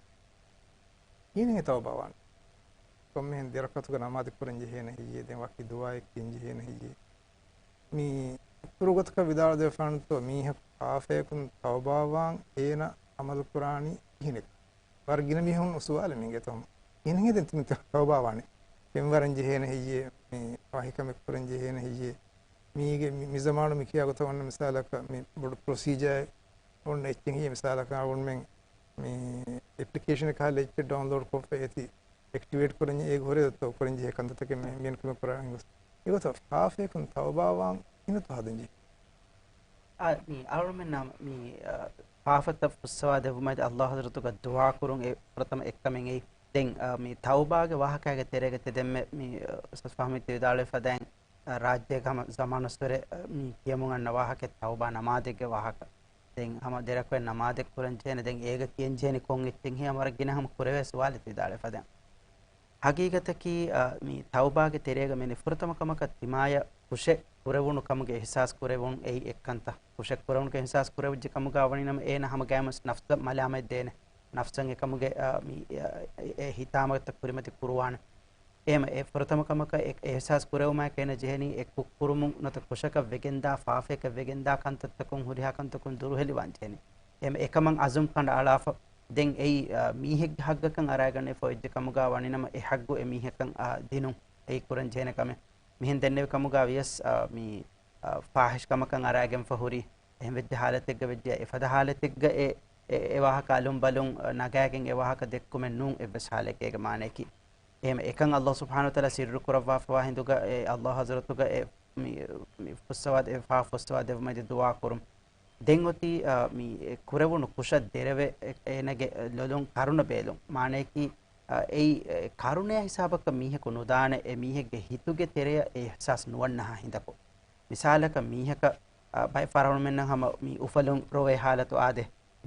ކިހިނެއް ތައުބާ ވާނީ؟ ކޮންމެހެން ދެ ރަކްޢަތުގެ ނަމާދެއް ކުރަން ޖެހޭނެ ހެއްޔޭ؟ ދެން ވަކި ދުޢާއެއް ކިޔަން ޖެހޭނެ ހެއްޔޭ؟ މި އިތުރު ގޮތަކަށް ވިދާޅު ދެވިފާނެތޯ މީހަކު ފާފަޔަކުން ތައުބާވާން އޭނަ ޢަމަލު ކުރާނީ ކިހިނެއް؟ ވަރަށް ގިނަ މީހުން ސުވާލެއް މި އިނގޭތޯ ހަމަ. ކިހިނެއް ދެން ތި ތައުބާ ވާނީ؟ ފެންވަރަން ޖެހޭނެ ހެއްޔޭ؟ މި ވަކި ކަމެއް ކުރަން ޖެހޭނެ ހެއްޔޭ؟ މީގެ މި، މި ޒަމާނު މި ކިޔާ ގޮތަށް އޮންނަ މިސާލަކަށް މި ބޮޑު ޕްރޮސީޖާއެއް އޮންނަ އެއްޗެއް ހިޔޭ މިސާލަކަށް އަޅުގަނޑުމެން މި އެޕްލިކޭޝަނެއް ކަހަލަ އެއްޗެއް ޑައުންލޯޑް ކޮށްފަ އޭތި އެކްޓިވޭޓް ކުރަންޏާ އޭގެ ހުރެ ދޮތޯ ކުރަން ޖެހޭ ކަންތައްތަކެއް މި، މިއަން ކަމެއް ކުރާން ގޮސް. އެގޮތަށް ފާފަޔަކުން ތައުބާވާން ކިހިނެއްތޯ ހަދަން ޖެހޭ؟ އާ، މި އަޅުމެންނަށް މި، އާ، ފާފަތައް ފުއްސަވާ ދެއްވުމަށް އައްލާހު ޙަޟްރަތުގަ ދުޢާ ކުރުން އެ ފުރަތަމަ އެއްކަމެއް އެއީ. ދެން، އާ، މި ތައުބާގެ ވާހަކައިގެ ތެރޭގަ ތެދެންމެ މި، އާ، އުސްތާޛް ފަހުމީ ތި ވިދާޅުވި ފަދައިން، އާ، ރާއްޖޭގަ ހަމަ ޒަމާނުއްސުރެ، އާ، މި ކިޔަމުން އަންނަ ވާހަކަ ތައުބާ ނަމާދެއްގެ ވާހަކަ. ދެން ހަމަ ދެ ރަކުޢަތް ނަމާދެއް ކުރަން ޖެހޭނެ. ދެން އޭގަ ކިޔަން ޖެހޭނީ ކޮން އެއްޗެއް ހިޔާ ވަރަށް ގިނަ ހަމަ ކުރެވޭ ސުވާލެއް ތި ވިދާޅުވި ފަދައިން. ހަގީގަތަކީ، އާ، މި ތައުބާގެ ތެރޭގަ މި ފުރަތަމަ ކަމަކަށް ތިމާޔަށް ކުށެއް ކުރެވުނު ކަމުގެ އިޙްސާސް ކުރެވުން އެއީ އެއްކަންތައް. ކުށެއް ކުރެވުނު ކަމުގެ އިޙްސާސް ކުރެވިއްޖެ ކަމުގަ ވަނީ ނަމަ އޭނަ ހަމަ ގައިމުވެސް ނަފްސަށް މަލާމަތް ދޭނެ. ނަފްސަށް އެކަމުގެ، އާ، މި، އާ، އެ، އެ ހިތާމަތައް ކުރިމަތި ކުރުވާނެ. އެހެމަ އެ ފުރަތަމަ ކަމަކަށް އެ، އެ އިޙްސާސް ކުރެވުމާއެކު އޭނަ ޖެހެނީ އެ ކުށް ކުރުމުން ނުވަތަ ކުށަކަށް ވެގެންދާ ފާފަޔަކަށް ވެގެންދާ ކަންތައްތަކުން ހުރިހާ ކަންތަކުން ދުރުހެލިވާން ޖެހެނީ. އެހެމަ އެކަމަށް އަޒުމް ކަނޑައަޅާފަ ދެން އެއީ، އާ، މީހެއްގެ ހައްގަކަށް އަރާގަންނަވާފަ އޮތް ކަމުގަ ވަނީ ނަމަ އެ ހައްގު އެ މީހަކަށް، އާ، ދިނުން އެއީ ކުރަން ޖެހޭނެ ކަމެއް. މިހެން ދެންނެވި ކަމުގަ ވިޔަސް، އާ، މި، އާ، ފާޙިޝް ކަމަކަށް އަރާގެންފަ ހުރި އެހެން ވެއްޖެ ޙާލަތެއްގަ ވެއްޖެ އެފަދަ ޙާލަތެއްގަ އެ، އެ، އެ ވާހަކަ އަލުން ބަލުން، އާ، ނަގާގެން އެ ވާހަކަ ދެއްކުމެއް ނޫން އެއްވެސް ޙާލެއްގަ އޭގެ މާނަޔަކީ. އެހެމަ އެކަން އައްލާހު ސުބްޙާނަހު ވަތަޢާލާ ސިއްރު ކުރައްވާފަވާ ހިނދުގަ އެ އައްލާހު ޙަޟްރަތުގަ އެ މި، މި ފުއްސަވާ ދެ، ފާފަ ފުއްސަވާ ދެއްވުމަށް ދުޢާ ކުރުން. ދެން އޮތީ، އާ، މި ކުރެވުނު ކުށަށް ދެރަވެ އޭނަގެ ލޮލުން ކަރުނަ ބޭލުން. މާނަޔަކީ، އާ، އެއީ، އެ، ކަރުނައާ ހިސާބަކަށް މީހަކު ނުދާނެ، އެ މީހެއްގެ ހިތުގެ ތެރެއަށް އެ އިޙްސާސް ނުވަންނަހާ ހިނދަކު. މިސާލަކަށް މީހަކަށް، އާ، ބައެއް ފަހަރު އަޅުމެންނަށް ހަމަ މި އުފަލުން ރޮވޭ ޙާލަތު އާދޭ،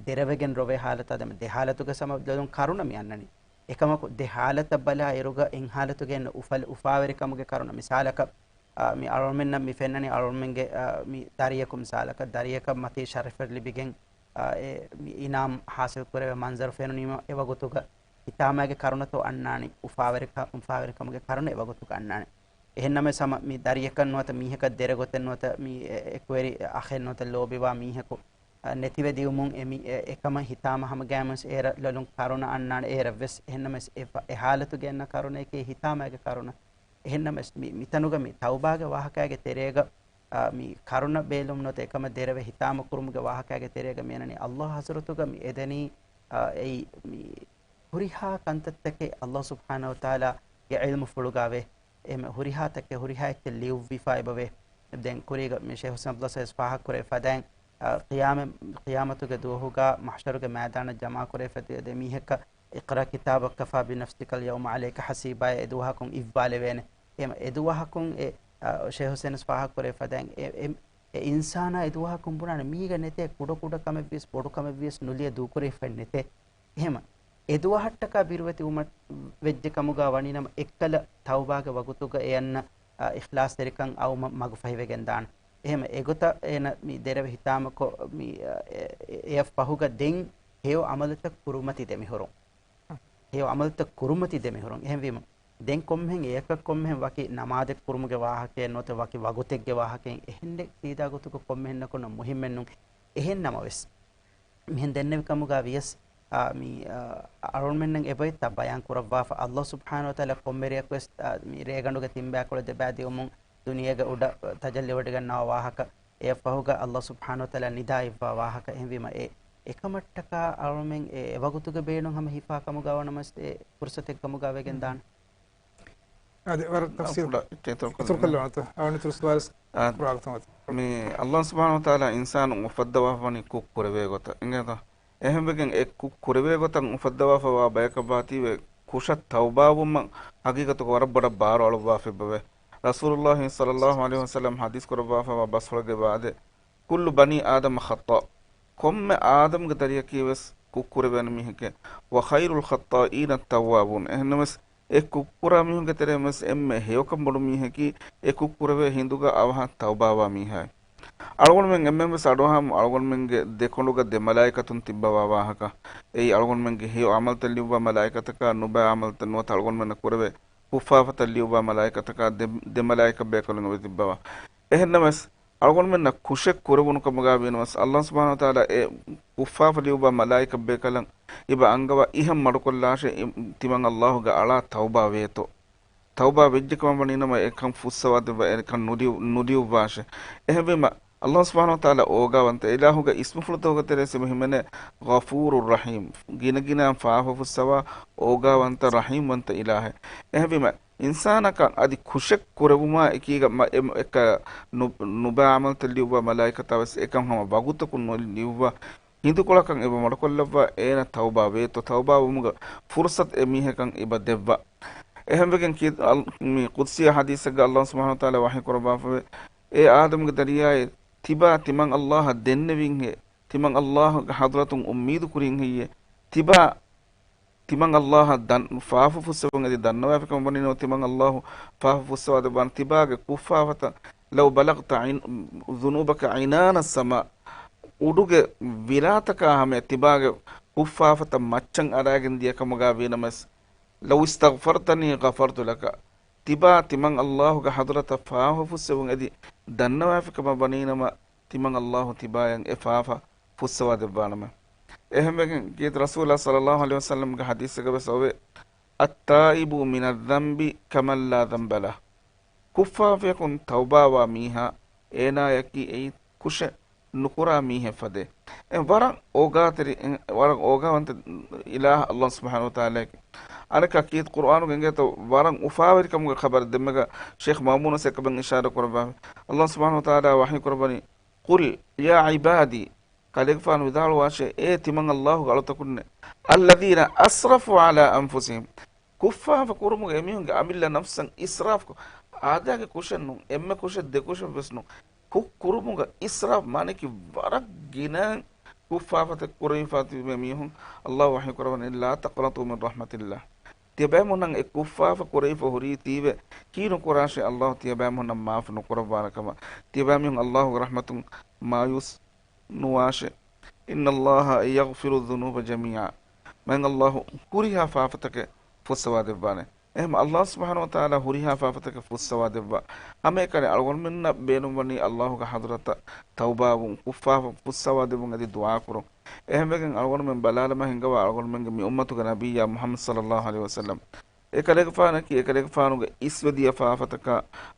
ދެރަވެގެން ރޮވޭ ޙާލަތު އާދޭ، ދެ ޙާލަތުގެ ސަމަ ލޮލުން ކަރުނަ މި އަންނަނީ. އެކަމަކު ދެ ޙާލަތަށް ބަލާ އިރުގަ އެއް ޙާލަތުގަ އެންނަ އުފަލް އުފާވެރިކަމުގެ ކަރުނަ. މިސާލަކަށް، އާ، މި އަޅުމެންނަށް މި ފެންނަނީ އަޅުމެންގެ، އާ، މި ދަރިޔަކު މިސާލަކަށް ދަރިޔަކަށް މަތީ ޝަރަފެއް ލިބިގެން، އާ، އެ މި އިނާމް ޙާޞިލް ކުރެވޭ މަންޒަރު ފެނުނީމަ އެވަގުތުގަ ހިތާމައިގެ ކަރުނަތޯ އަންނާނީ، އުފާވެރިކަ، އުފާވެރިކަމުގެ ކަރުނަ އެވަގުތުގަ އަންނާނެ. އެހެންނަމަވެސް ހަމަ މި ދަރިޔަކަށް ނުވަތަ މީހަކަށް ދެރަގޮތެއް ނުވަތަ މި އެ، އެކުވެރި އަޚެއް ނުވަތަ ލޯބިވާ މީހަކު، އަ، ނެތިވެ ދިޔުމުން އެ މި، އެ، އެކަމަށް ހިތާމަ ހަމަގައިމުވެސް އޭރަށް ލޮލުން ކަރުނަ އަންނާނެ. އޭރަށްވެސް އެހެންނަމަވެސް އެ ފަ، އެ ޙާލަތުގަ އަންނަ ކަރުނައަކީ ހިތާމައިގެ ކަރުނަ. އެހެންނަމަވެސް މި، މިތަނުގަ މި ތައުބާގެ ވާހަކައިގެ ތެރޭގަ، އާ، މި ކަރުނަ ބޭލުމް ނުވަތަ އެކަމަށް ދެރަވެ ހިތާމަ ކުރުމުގެ ވާހަކައިގެ ތެރޭގަ މިއަންނަނީ އައްލާހު ޙަޟްރަތުގަ މި އެދެނީ، އާ، އެއީ މި ހުރިހާ ކަންތައްތަކެއް އައްލާހު ސުބްޙާނަހު ވަތަޢާލާގެ ޢިލްމު ފުޅުގަވޭ. އެހެން ހުރިހާ ތަކެއް ހުރިހާ އެއްޗެއް ލިޔުއްވިފަ އެބަވޭ. ދެން ކުރީގަ މި ޝޭޚް ޙުސައިން ޢަބްދުއްލާހި ފާހަގަކުރެއްވި ފަދައިން، އާ، ޤިޔާމަ، ޤިޔާމަތުގެ ދުވަހުގަ މަޙްޝަރުގެ މައިދާނަށް ޖަމާކުރެވިފަ ދިޔަ ދެ މީހަކަށް اقرأ كتابك كفى بنفسك اليوم عليك حسيبا އެ ދުވަހަކުން އިއްވާލެވޭނެ. އެހެން އެ ދުވަހަކުން އެ، އާ، ޝޭޚް ޙުސައިން ފާހަގަކުރެއްވި ފަދައިން އެ، އެ، އެ އިންސާނާ އެ ދުވަހަކުން ބުނާނެ މީގަ ނެތޭ ކުޑަކުޑަ ކަމެއްވިޔަސް ބޮޑު ކަމެއްވިޔަސް ނުލިޔެ ދޫކުރެވިފައެއް ނެތޭ. އެހެމަ އެ ދުވަހަށްޓަކާ ބިރުވެތިވުމަށް ވެއްޖެ ކަމުގަ ވަނީނަމަ އެއްކަލަ ތައުބާގެ ވަގުތުގަ އެ އަންނަ އާ، އިޚްލާޞްތެރިކަން އައުމަށް މަގުފަހިވެގެން ދާނެ. އެހެން އެގޮތަށް އޭނަ މި ދެރަވެ ހިތާމަކޮށް، މި، އާ، އެ، އެ، އެއަށް ފަހުގަ ދެން ހެޔޮ އަމަލުތައް ކުރުމަތި ދެމިހުރުން. ހެޔޮ އަމަލުތައް ކުރުމަތި ދެމިހުރުން. އެހެންވީމަ، ދެން ކޮންމެހެން އެއަކަށް ކޮންމެހެން ވަކި ނަމާދެއް ކުރުމުގެ ވާހަކައެއް ނުވަތަ ވަކި ވަގުތެއްގެ ވާހަކައެއް އެހެން ސީދާ ގޮތުގަ ކޮންމެހެންނަކުން މުހިއްމެއްނު. އެހެން ނަމަވެސް، މިހެން ދެންނެވި ކަމުގަ ވިޔަސް، އާ، މި، އާ، އަޅުގަނޑުމެންނަށް އެބައިތާ ބަޔާން ކުރައްވާފަ، އައްލާހު ސުބްޙާނަހު ވަތަޢާލާ ކޮންމެ ރެއަކުވެސް، އާ، މި ރޭގަނޑުގެ ތިންބައިކުޅަ ދެބައި ދިއުމުން ދުނިޔޭގެ އުޑަށް ތަޖައްލިވެޑިގަންނަވާ ވާހަކަ، އެއަށް ފަހުގަ އައްލާހު ސުބްޙާނަހު ވަތަޢާލާ ނިދާ އިއްވާ ވާހަކަ. އެހެންވީމަ، އެ އެކަމަށްޓަކާ އަޅުމެން އެ އެވަގުތުގެ ބޭނުން ހަމަ ހިފާ ކަމުގަ ވަނަމަސް އެ ފުރުސަތެއް ކަމުގަ ވެގެން ދާނެ. އާދެ، ވަރަށް ތަފްސީލް. ކުޑަ އިތުރު ކުރަން. އިތުރު ކޮށްލަވާތަ؟ އާ، މި އައްލާހު ސުބްޙާނަހު ވަތަޢާލާ އިންސާނުން އުފައްދަވާފަވަނީ ކުށް ކުރެވޭ ގޮތަށް. އިނގޭތަ؟ އެހެންވެގެން އެ ކުށް ކުރެވޭ ގޮތަށް އުފައްދަވާފަވާ ބަޔަކަށްވާތީވެ، ކުށަށް ތައުބާވުމަށް ހަގީގަތުގަ ވަރަށް ބޮޑަށް ބާރު އަޅުއްވާފައިބަވޭ. ރަސޫލުއްލާހި ޞައްލައްލާހު ޢަލައިހި ވަސައްލަމް ޙަދީޘް ކުރައްވާފަވާ ބަސްފުޅެއްގެ ވާދެ، كل بني آدم خطاء، ކޮންމެ އާދަމްގެ ދަރިޔަކީވެސް ކުށް ކުރެވޭނެ މީހެކޭ، وخير الخطائين التوابون، އެހެންނަމަވެސް، އެ ކުށްކުރާ މީހުންގެ ތެރެއިން ވެސް އެންމެ ހެޔޮކަން ބޮޑު މީހަކީ، އެ ކުށްކުރެވޭ ހިނދުގަ އަވަހަށް ތައުބާވާ މީހާއި. އަޅުގަނޑުމެން އެންމެން ވެސް އަޑުއަހާމު އަޅުގަނޑުމެންގެ ދެކޮޅުގަ ދެ މަލާއިކަތުން ތިއްބަވާ ވާހަކަ. އެއީ އަޅުގަނޑުމެންގެ ހެޔޮ އަމަލުތައް ލިޔުއްވާ މަލާއިކަތަކާ، ނުބައި އަމަލުތައް ނުވަތަ އަޅުގަނޑުމެންނަށް ކުރެވޭ ކުށްފާފަތައް ލިޔުއްވާ މަލާއިކަތަކާ ދެ، ދެ މަލާއިކަ ބޭކަލުން އެބަ ތިއްބަވާ. އެހެންނަމަވެސް، އަޅުގަނޑުމެންނަށް ކުށެއް ކުރެވުނު ކަމުގަ ވީނަމަވެސް، އައްލާހު ސުބްޙާނަހު ވަތަޢާލާ އެ ކުށްފާފަ ލިޔުއްވާ މަލާއިކަ ބޭކަލަށް އިބަ އަންގަވާ އިހަށް މަޑުކޮށްލާށޭ، ތިމަން އައްލާހުގެ އަޅާ ތައުބާ ވޭތޯ. ތައުބާ ވެއްޖެ ކަމަށް ވަނީނަމަ އެކަން ފުއްސަވާ ދެއްވާ، އެކަން ނުލިޔު، ނުލިޔުއްވާށޭ. އެހެންވީމަ، އައްލާހު ސުބްޙާނަހު ވަތަޢާލާ އޯގާވަންތަ އިލާހުގެ އިސްމުފުޅުތަކުގެ ތެރޭ ސިފަ ހިމެނޭ ޣަފޫރުއް ރަޙީމް، ގިނަގިނައިން ފާފަ ފުއްސަވާ އޯގާވަންތަ ރަޙީމްވަންތަ އިލާހެއް. އެހެންވީމަ، އިންސާނަކަށް އަދި ކުށެއް ކުރެވުމާ އެކީގަ މަ-، އެ-، އެކަ ނު-، ނުބައި އަމަލުތައް ލިޔުއްވާ މަލާއިކަތާ ވެސް އެކަން ހަމަ ވަގުތަކުން ނުލިޔުއްވާ ހިނދުކޮޅަކަށް އެބަ މަޑުކޮށްލައްވާ އޭނަ ތައުބާ ވޭތޯ، ތައުބާވުމުގެ ފުރުޞަތު އެ މީހަކަށް އެބަ ދެއްވާ. އެހެންވެގެން ކީ-، އަލް-، މި ޤުދްސީ ޙަދީޘެއްގަ އައްލާހު ސުބްޙާނަހު ވަތަޢާލާ ވަޙީ ކުރައްވާފަވޭ، އޭ އާދަމްގެ ދަރިޔާއޭ، ތިބާ ތިމަން އައްލާހަށް ދެންނެވީންހޭ، ތިމަން އައްލާހުގެ ޙަޟްރަތުން އުއްމީދު ކުރީން ހެއްޔޭ؟ ތިބާ ތިމަން އައްލާހަށް ދަން-، ފާފަ ފުއްސެވުން އެދި ދަންނަވާފިކަމަށް ވަނީ ނުވަތަ ތިމަން އައްލާހު ފާފަ ފުއްސަވާ ދެއްވާނެ ތިބާގެ ކުށްފާފަތައް، لو بلغت عن-، ذنوبك عنان السماء، އުޑުގެ ވިރާތަކާ ހަމަޔަށް ތިބާގެ ކުށްފާފަތައް މައްޗަށް އަރާގެން ދިޔަ ކަމުގަ ވީނަމަވެސް، لو استغفرتني غفرت لك، ތިބާ ތިމަން އައްލާހުގެ ޙަޟްރަތަށް ފާފަ ފުއްސެވުން އެދި ދަންނަވާފިކަމަށް ވަނީނަމަ، ތިމަން އައްލާހު ތިބާޔަށް އެ ފާފަ ފުއްސަވާ ދެއްވާނަމެ. އެހެންވެގެން ކީރިތި ރަސޫލާ ޞައްލައްލާހު ޢަލައިހި ވަސައްލަމްގެ ޙަދީޘެއްގަ ވެސް އޮވޭ، التائب من الذنب كمن لا ذنب له. ކުށްފާފަޔަކުން ތައުބާވާ މީހާ، އޭނާޔަކީ އެއީ ކުށެއް ނުކުރާ މީހެއް ފަދައިން. އެ ވަރަށް އޯގާތެރި، އެ ވަރަށް އޯގާވަންތަ އިލާހު އައްލާހު ސުބްޙާނަހު ވަތަޢާލާއަކީ. އަނެއްކާ ކީރިތި ޤުރުއާނުގަ އެނގޭތޯ ވަރަށް އުފާވެރިކަމުގެ ޚަބަރެއް ދެންމެގަ ޝޭޚް މައުމޫނު ވެސް އެކަމެއް އިޝާރާތް ކުރައްވާފަ. އައްލާހު ސުބްޙާނަހު ވަތަޢާލާ ވަޙީ ކުރައްވަނީ، قل يا عبادي، ކަލޭގެފާނު ވިދާޅުވާށޭ، އޭ ތިމަން އައްލާހުގެ އަޅުތަކުންނޭ، الذين أسرفوا على أنفسهم، ކުށްފާފަ ކުރުމުގަ އެމީހުންގެ އަމިއްލަ ނަފްސަށް އިސްރާފްކޮށް، އާދައިގެ ކުށެއް ނޫން، އެންމެ ކުށެއް ދެ ކުށެއް ވެސް ނޫން، ކުށް ކުރުމުގަ އިސްރާފް މާނައަކީ ވަރަށް ގިނަ ކުށްފާފަތައް ކުރެވިފާ ތިބި މީހުން، އައްލާހު ވަޙީ ކުރައްވަނީ، لا تقنطوا من رحمة الله. ތިޔަބައިމީހުންނަށް އެ ކުށްފާފަ ކުރެވިފަ ހުރީތީވެ، ކީ ނުކުރާށޭ އައްލާހު ތިޔަބައިމީހުންނަށް މާފު ނުކުރައްވާނެ ކަމަށް. ތިޔަބައިމީހުން އައްލާހުގެ ރަޙްމަތުން މާޔޫސް ނުވާށޭ. إن الله يغفر الذنوب جميعا. މާތް އައްލާހު ހުރިހާ ފާފަތަކެއް ފުއްސަވާ ދެއްވާނެ. އެހެން އައްލާހު ސުބްޙާނަހު ވަތަޢާލާ ހުރިހާ ފާފަތަކެއް ފުއްސަވާ ދެއްވާ. ހަމައެކަނި އަޅުގަނޑުމެންނަށް ބޭނުންވަނީ އައްލާހުގެ ޙަޟްރަތަށް ތައުބާވުން، ކުށްފާފަ ފުއްސަވާ ދެއްވުން އެދި ދުޢާ ކުރުން. އެހެންވެގެން އަޅުގަނޑުމެން ބަލާލަމާ ހިނގަވާ އަޅުގަނޑުމެންގެ މި އުއްމަތުގެ ނަބިއްޔާ މުޙައްމަދު ޞައްލައްލާހު ޢަލައިހި ވަސައްލަމް. އެކަލޭގެފާނަކީ އެކަލޭގެފާނުގެ އިސްވެދިޔަ ފާފަތަކާ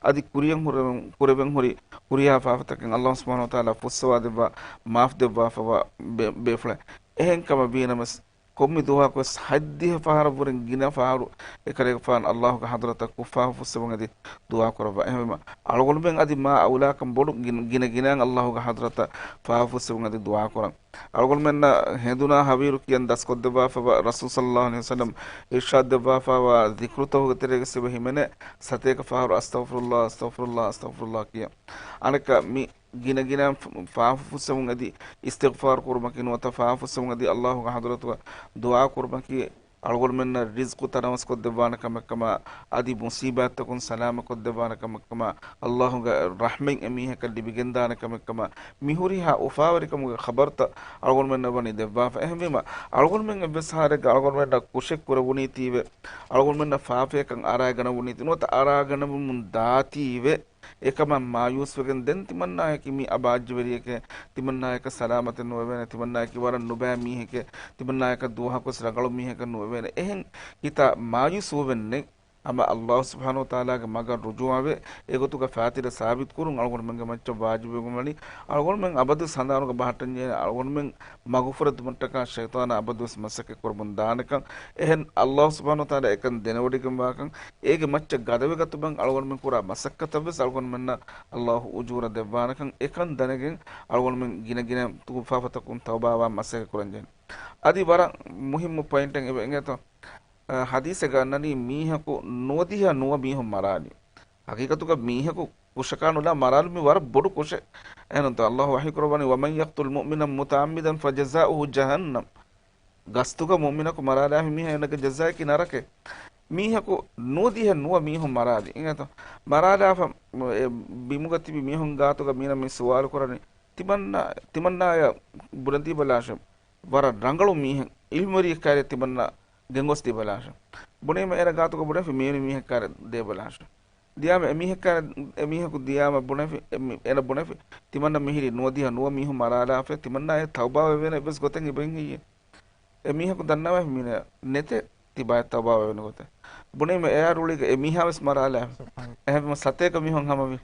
އަދި ކުރިޔަށް ހުރެވެން، ކުރެވެން ހުރި ހުރިހާ ފާފަތަކެއް އައްލާހު ސުބްޙާނަހު ވަތަޢާލާ ފުއްސަވާ ދެއްވާ، މާފް ދެއްވާފަވާ ބޭ-، ބޭފުޅެއް. އެހެން ކަމަށް ވީނަމަވެސް، ކޮންމެ ދުވަހަކުވެސް ހަތްދިހަ ފަހަރަށްވުރެ ގިނަ ފަހަރު އެކަލޭގެފާނު އައްލާހުގެ ޙަޟްރަތަށް ކުށްފާފަ ފުއްސެވުން އެދި ދުޢާ ކުރައްވާ. އެހެންވީމަ، އަޅުގަނޑުމެން އަދި މާ އައުލާކަން ބޮޑު ގިނަ، ގިނަ ގިނައިން އައްލާހުގެ ޙަޟްރަތަށް ފާފަ ފުއްސެވުން އެދި ދުޢާ ކުރަން. އަޅުގަނޑުމެންނަށް ހެނދުނާ ހަވީރު ކިޔަން ދަސްކޮށްދެއްވާފަވާ ރަސޫލު ޞައްލައްލާހު ޢަލައިހި ވަސައްލަމް އިރްޝާދު ދެއްވާފަވާ ޛިކްރުތަކުގެ ތެރޭގަ ސިފަ ހިމެނޭ ސަތޭކަ ފަހަރު އަސްތަޣްފިރުﷲ، އަސްތަޣްފިރުﷲ، އަސްތަޣްފިރުﷲ ކިޔަން. އަނެއްކާ މި ގިނަ ގިނައިން ފާ-، ފާފަ ފުއްސެވުން އެދި އިސްތިޣްފާރު ކުރުމަކީ ނުވަތަ ފާފަ ފުއްސެވުން އެދި އައްލާހުގެ ޙަޟްރަތުގަ ދުޢާ ކުރުމަކީ އަޅުގަނޑުމެންނަށް ރިޒްޤު ތަނަވަސްކޮށްދެއްވާނެ ކަމެއްކަމަށް، އަދި މުސީބާތްތަކުން ސަލާމަތްކޮށްދެއްވާނެ ކަމެއްކަމަށް، އައްލާހުގެ ރަޙްމަތް އެމީހަކަށް ލިބިގެންދާނެ ކަމެއްކަމަށް، މިހުރިހާ އުފާވެރިކަމުގެ ޚަބަރުތައް އަޅުގަނޑުމެންނަށް ވަނީ ދެއްވާފަ. އެހެންވީމަ، އަޅުގަނޑުމެން އެއްވެސް ހާލެއްގަ އަޅުގަނޑުމެންނަށް ކުށެއް ކުރެވުނީތީވެ، އަޅުގަނޑުމެންނަށް ފާފަޔަކަށް އަރާގަނެވުނީތީ، ނުވަތަ އަރާގަނެވުމުން ދާތީވެ، އެކަމަށް މާޔޫސްވެގެން ދެން ތިމަންނާޔަކީ މީ އަބާއްޖަވެރިއެކޭ، ތިމަންނާޔަކަށް ސަލާމަތެއް ނުވެވޭނެ، ތިމަންނާޔަކީ ވަރަށް ނުބައި މީހެކޭ، ތިމަންނާޔަކަށް ދުވަހަކުވެސް ރަނގަޅު މީހަކަށް ނުވެވޭނެ. އެހެން ހިތާ މާޔޫސް ވުމެއް ނެތް. ހަމަ އައްލާހު ސުބްޙާނަހު ވަތަޢާލާގެ މަގަށް ރުޖޫޢަވެ، އެގޮތުގަ ފާތިލަ ސާބިތުކުރުން އަޅުގަނޑުމެންގެ މައްޗަށް ވާޖިބުވެގެންވަނީ. އަޅުގަނޑުމެން އަބަދުވެސް ހަނދާނުގަ ބަހައްޓަންޖެހޭނެ އަޅުގަނޑުމެން މަގުފުރެދުމަށްޓަކާ ޝައިޠާނާ އަބަދުވެސް މަސައްކަތް ކުރަމުން ދާނެކަން. އެހެން އައްލާހު ސުބްޙާނަހު ވަތަޢާލާ އެކަން ދެނެވޮޑިގެންވާކަން. އޭގެ މައްޗަށް ގަދަވެގަތުމަށް އަޅުގަނޑުމެން ކުރާ މަސައްކަތަށްވެސް އަޅުގަނޑުމެންނަށް އައްލާހު އުޖޫރަ ދެއްވާނެކަން. އެކަން ދަނެގެން އަޅުގަނޑުމެން ގިނަ ގިނަ ކުފާފަތަކުން ތައުބާވާން މަސައްކަތް ކުރަންޖެހޭނެ. އަދި ވަރަށް މުހިއްމު ޕޮއިންޓެއް އެބަ އެނގޭތޯ؟ އަ، ޙަދީޘެއްގަ އަންނަނީ މީހަކު ނުވަދިހަ ނުވަ މީހުން މަރާލީ. ޙަޤީޤަތުގަ މީހަކު ކުށަކާ ނުލާ މަރާލުމީ ވަރަށް ބޮޑު ކުށެއް. އެހެންތޯ އައްލާހު ވަޙީ ކުރައްވަނީ، "ومن يقتل مؤمنا متعمدا فجزاؤه جهنم." ގަސްތުގަ މުއުމިނަކު މަރާލާފި މީހާ އޭނަގެ ޖަޒާއަކީ ނަރަކައެއް. މީހަކު ނުވަދިހަ ނުވަ މީހުން މަރާލި. އިނގޭތޯ؟ މަރާލާފަ، އެ ބިމުގަ ތިބި މީހުން ގާތުގަ މީނަ މި ސުވާލު ކުރަނީ، ތިމަންނާ، ތިމަންނާޔަށް ބުނެދީބަލާށެ. ވަރަށް ރަނގަޅު މީހެއް، އިލްމުވެރިއެއްކާރި ތިމަންނާ ގެންގޮސް ދީބަލާށެ. ބުނީމަ އޭނަ ގާތުގަ ބުނެފި މިވެނި މީހެއްކާރި ދޭބަލާށެ. ދިޔާމަ އެމީހަކާ، އެމީހަކު ދިޔާމަ ބުނެފި، އެމީ، އޭނަ ބުނެފި، ތިމަންނަ މިހިރީ ނުވަދިހަ ނުވަ މީހުން މަރާލާފަ، ތިމަންނާ އެ ތައުބާވެވޭނެ އެއްވެސް ގޮތެއް އެބައިން ހެއްޔޭ؟ އެމީހަކު ދަންނަވައިފި މީނަ ނެތޭ ތިބާއަށް ތައުބާވެވޭނެ ގޮތެއް. ބުނީމަ އެއާ ރުޅީގަ އެމީހާވެސް މަރާލާފަ. އެހެންވީމަ ސަތޭކަ މީހުން ހަމަވި.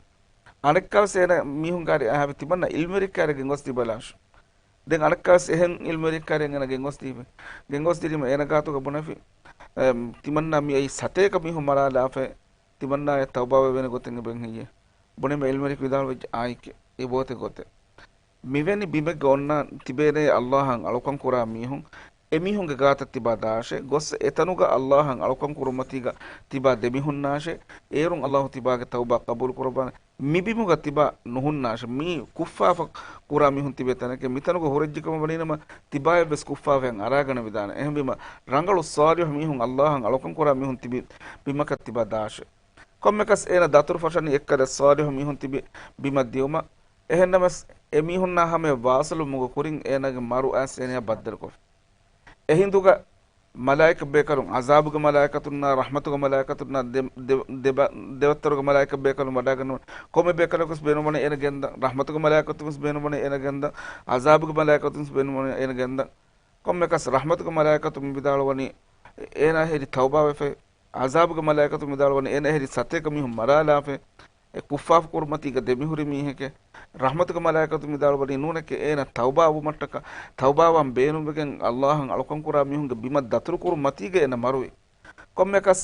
އަނެއްކާވެސް އޭނަ މީހުން ގާރި އަހާފި ތިމަންނަ އިލްމުވެރިއެއްކާރި ގެންގޮސް ދީބަލާށެ. ދެން އަނެއްކާވެސް އެހެން އިލްމުވެރިއެއްކާރި އޭނަ ގެންގޮސް ދީފި. ގެންގޮސް ދިރީމަ އޭނަ ގާތުގަ ބުނެފި، އެ، ތިމަންނާ މިއައީ ސަތޭކަ މީހުން މަރާލާފަ. ތިމަންނާއަށް ތައުބާވެވޭނެ ގޮތެއް އެބައިން ހެއްޔޭ؟ ބުނީމަ އިލްމުވެރިޔަކު ވިދާޅުވެއްޖެ އާއެކޭ، އެބައޮތޭ ގޮތެއް. މިވެނި ބިމެއްގަ އޮންނާން ތިބޭނޭ އައްލާހަށް އަޅުކަން ކުރާ މީހުން، އެމީހުންގެ ގާތަށް ތިބާ ދާށޭ، ގޮސް އެތަނުގަ އައްލާހަށް އަޅުކަން ކުރުމަތީގަ ތިބާ ދެމީހުންނާށޭ، އޭރުން އައްލާހު ތިބާގެ ތައުބާ ޤަބޫލު ކުރައްވާނެ. މިބިމުގަ ތިބާ ނުހުންނާށޭ. މީ ކުށްފާފަ ކުރާ މީހުން ތިބޭ ތަނެކޭ. މިތަނުގަ ހުރެއްޖެކަމަށް ވަނީނަމަ، ތިބާއަށްވެސް ކުށްފާފައިން އަރާގަނެވިދާނެ. އެހެންވީމަ، ރަނގަޅު ޞާލިޙު މީހުން އައްލާހަށް އަޅުކަން ކުރާ މީހުން ތިބި ބިމަކަށް ތިބާ ދާށޭ. ކޮންމެކަސް އޭނަ ދަތުރު ފަށަނީ އެއްކަލަ ޞާލިޙު މީހުން ތިބި ބިމަށް ދިޔުމަށް. އެހެންނަމަސް، އެ މީހުންނާ ހަމަޔަށް ވާސިލުވުމުގެ ކުރިން އޭނާގެ މަރު އައިސް އޭނަޔާ ބައްދަލުކޮށްފި. އެހިނދުގަ މަލާއިކަ ބޭކަލުން، ޢަޒާބުގެ މަލާއިކަތުންނާ، ރަޙްމަތުގެ މަލާއިކަތުންނާ، ދެ-، ދެ-، ދެބަ-، ދެވައްތަރުގެ މަލާއިކަ ބޭކަލުން ވަޑާގަންނަވަން. ކޮންމެ ބޭކަލަކުވެސް ބޭނުންވަނީ އޭނަ ގެންދަން. ރަޙްމަތުގެ މަލާއިކަތުންވެސް ބޭނުންވަނީ އޭނަ ގެންދަން. ޢަޒާބުގެ މަލާއިކަތުންވެސް ބޭނުންވަނީ އޭނަ ގެންދަން. ކޮންމެކަސް ރަޙްމަތުގެ މަލާއިކަތުން ވިދާޅުވަނީ އޭނާ ހެރި ތައުބާވެފަ. ޢަޒާބުގެ މަލާއިކަތުން ވިދާޅުވަނީ އޭނަ ހެރި ސަތޭކަ މީހުން މަރާލާފަ. އެ ކުށްފާފަ ކުރުމަތީގަ ދެމިހުރި މީހެކޭ. ރަޙްމަތުގެ މަލާއިކަތުން ވިދާޅުވަނީ ނޫނެކޭ އޭނަ ތައުބާވުމަށްޓަކާ، ތައުބާވާން ބޭނުންވެގެން އައްލާހަށް އަޅުކަން ކުރާ މީހުންގެ ބިމަށް ދަތުރު ކުރުމަތީގަ އޭނަ މަރުވި. ކޮންމެކަސް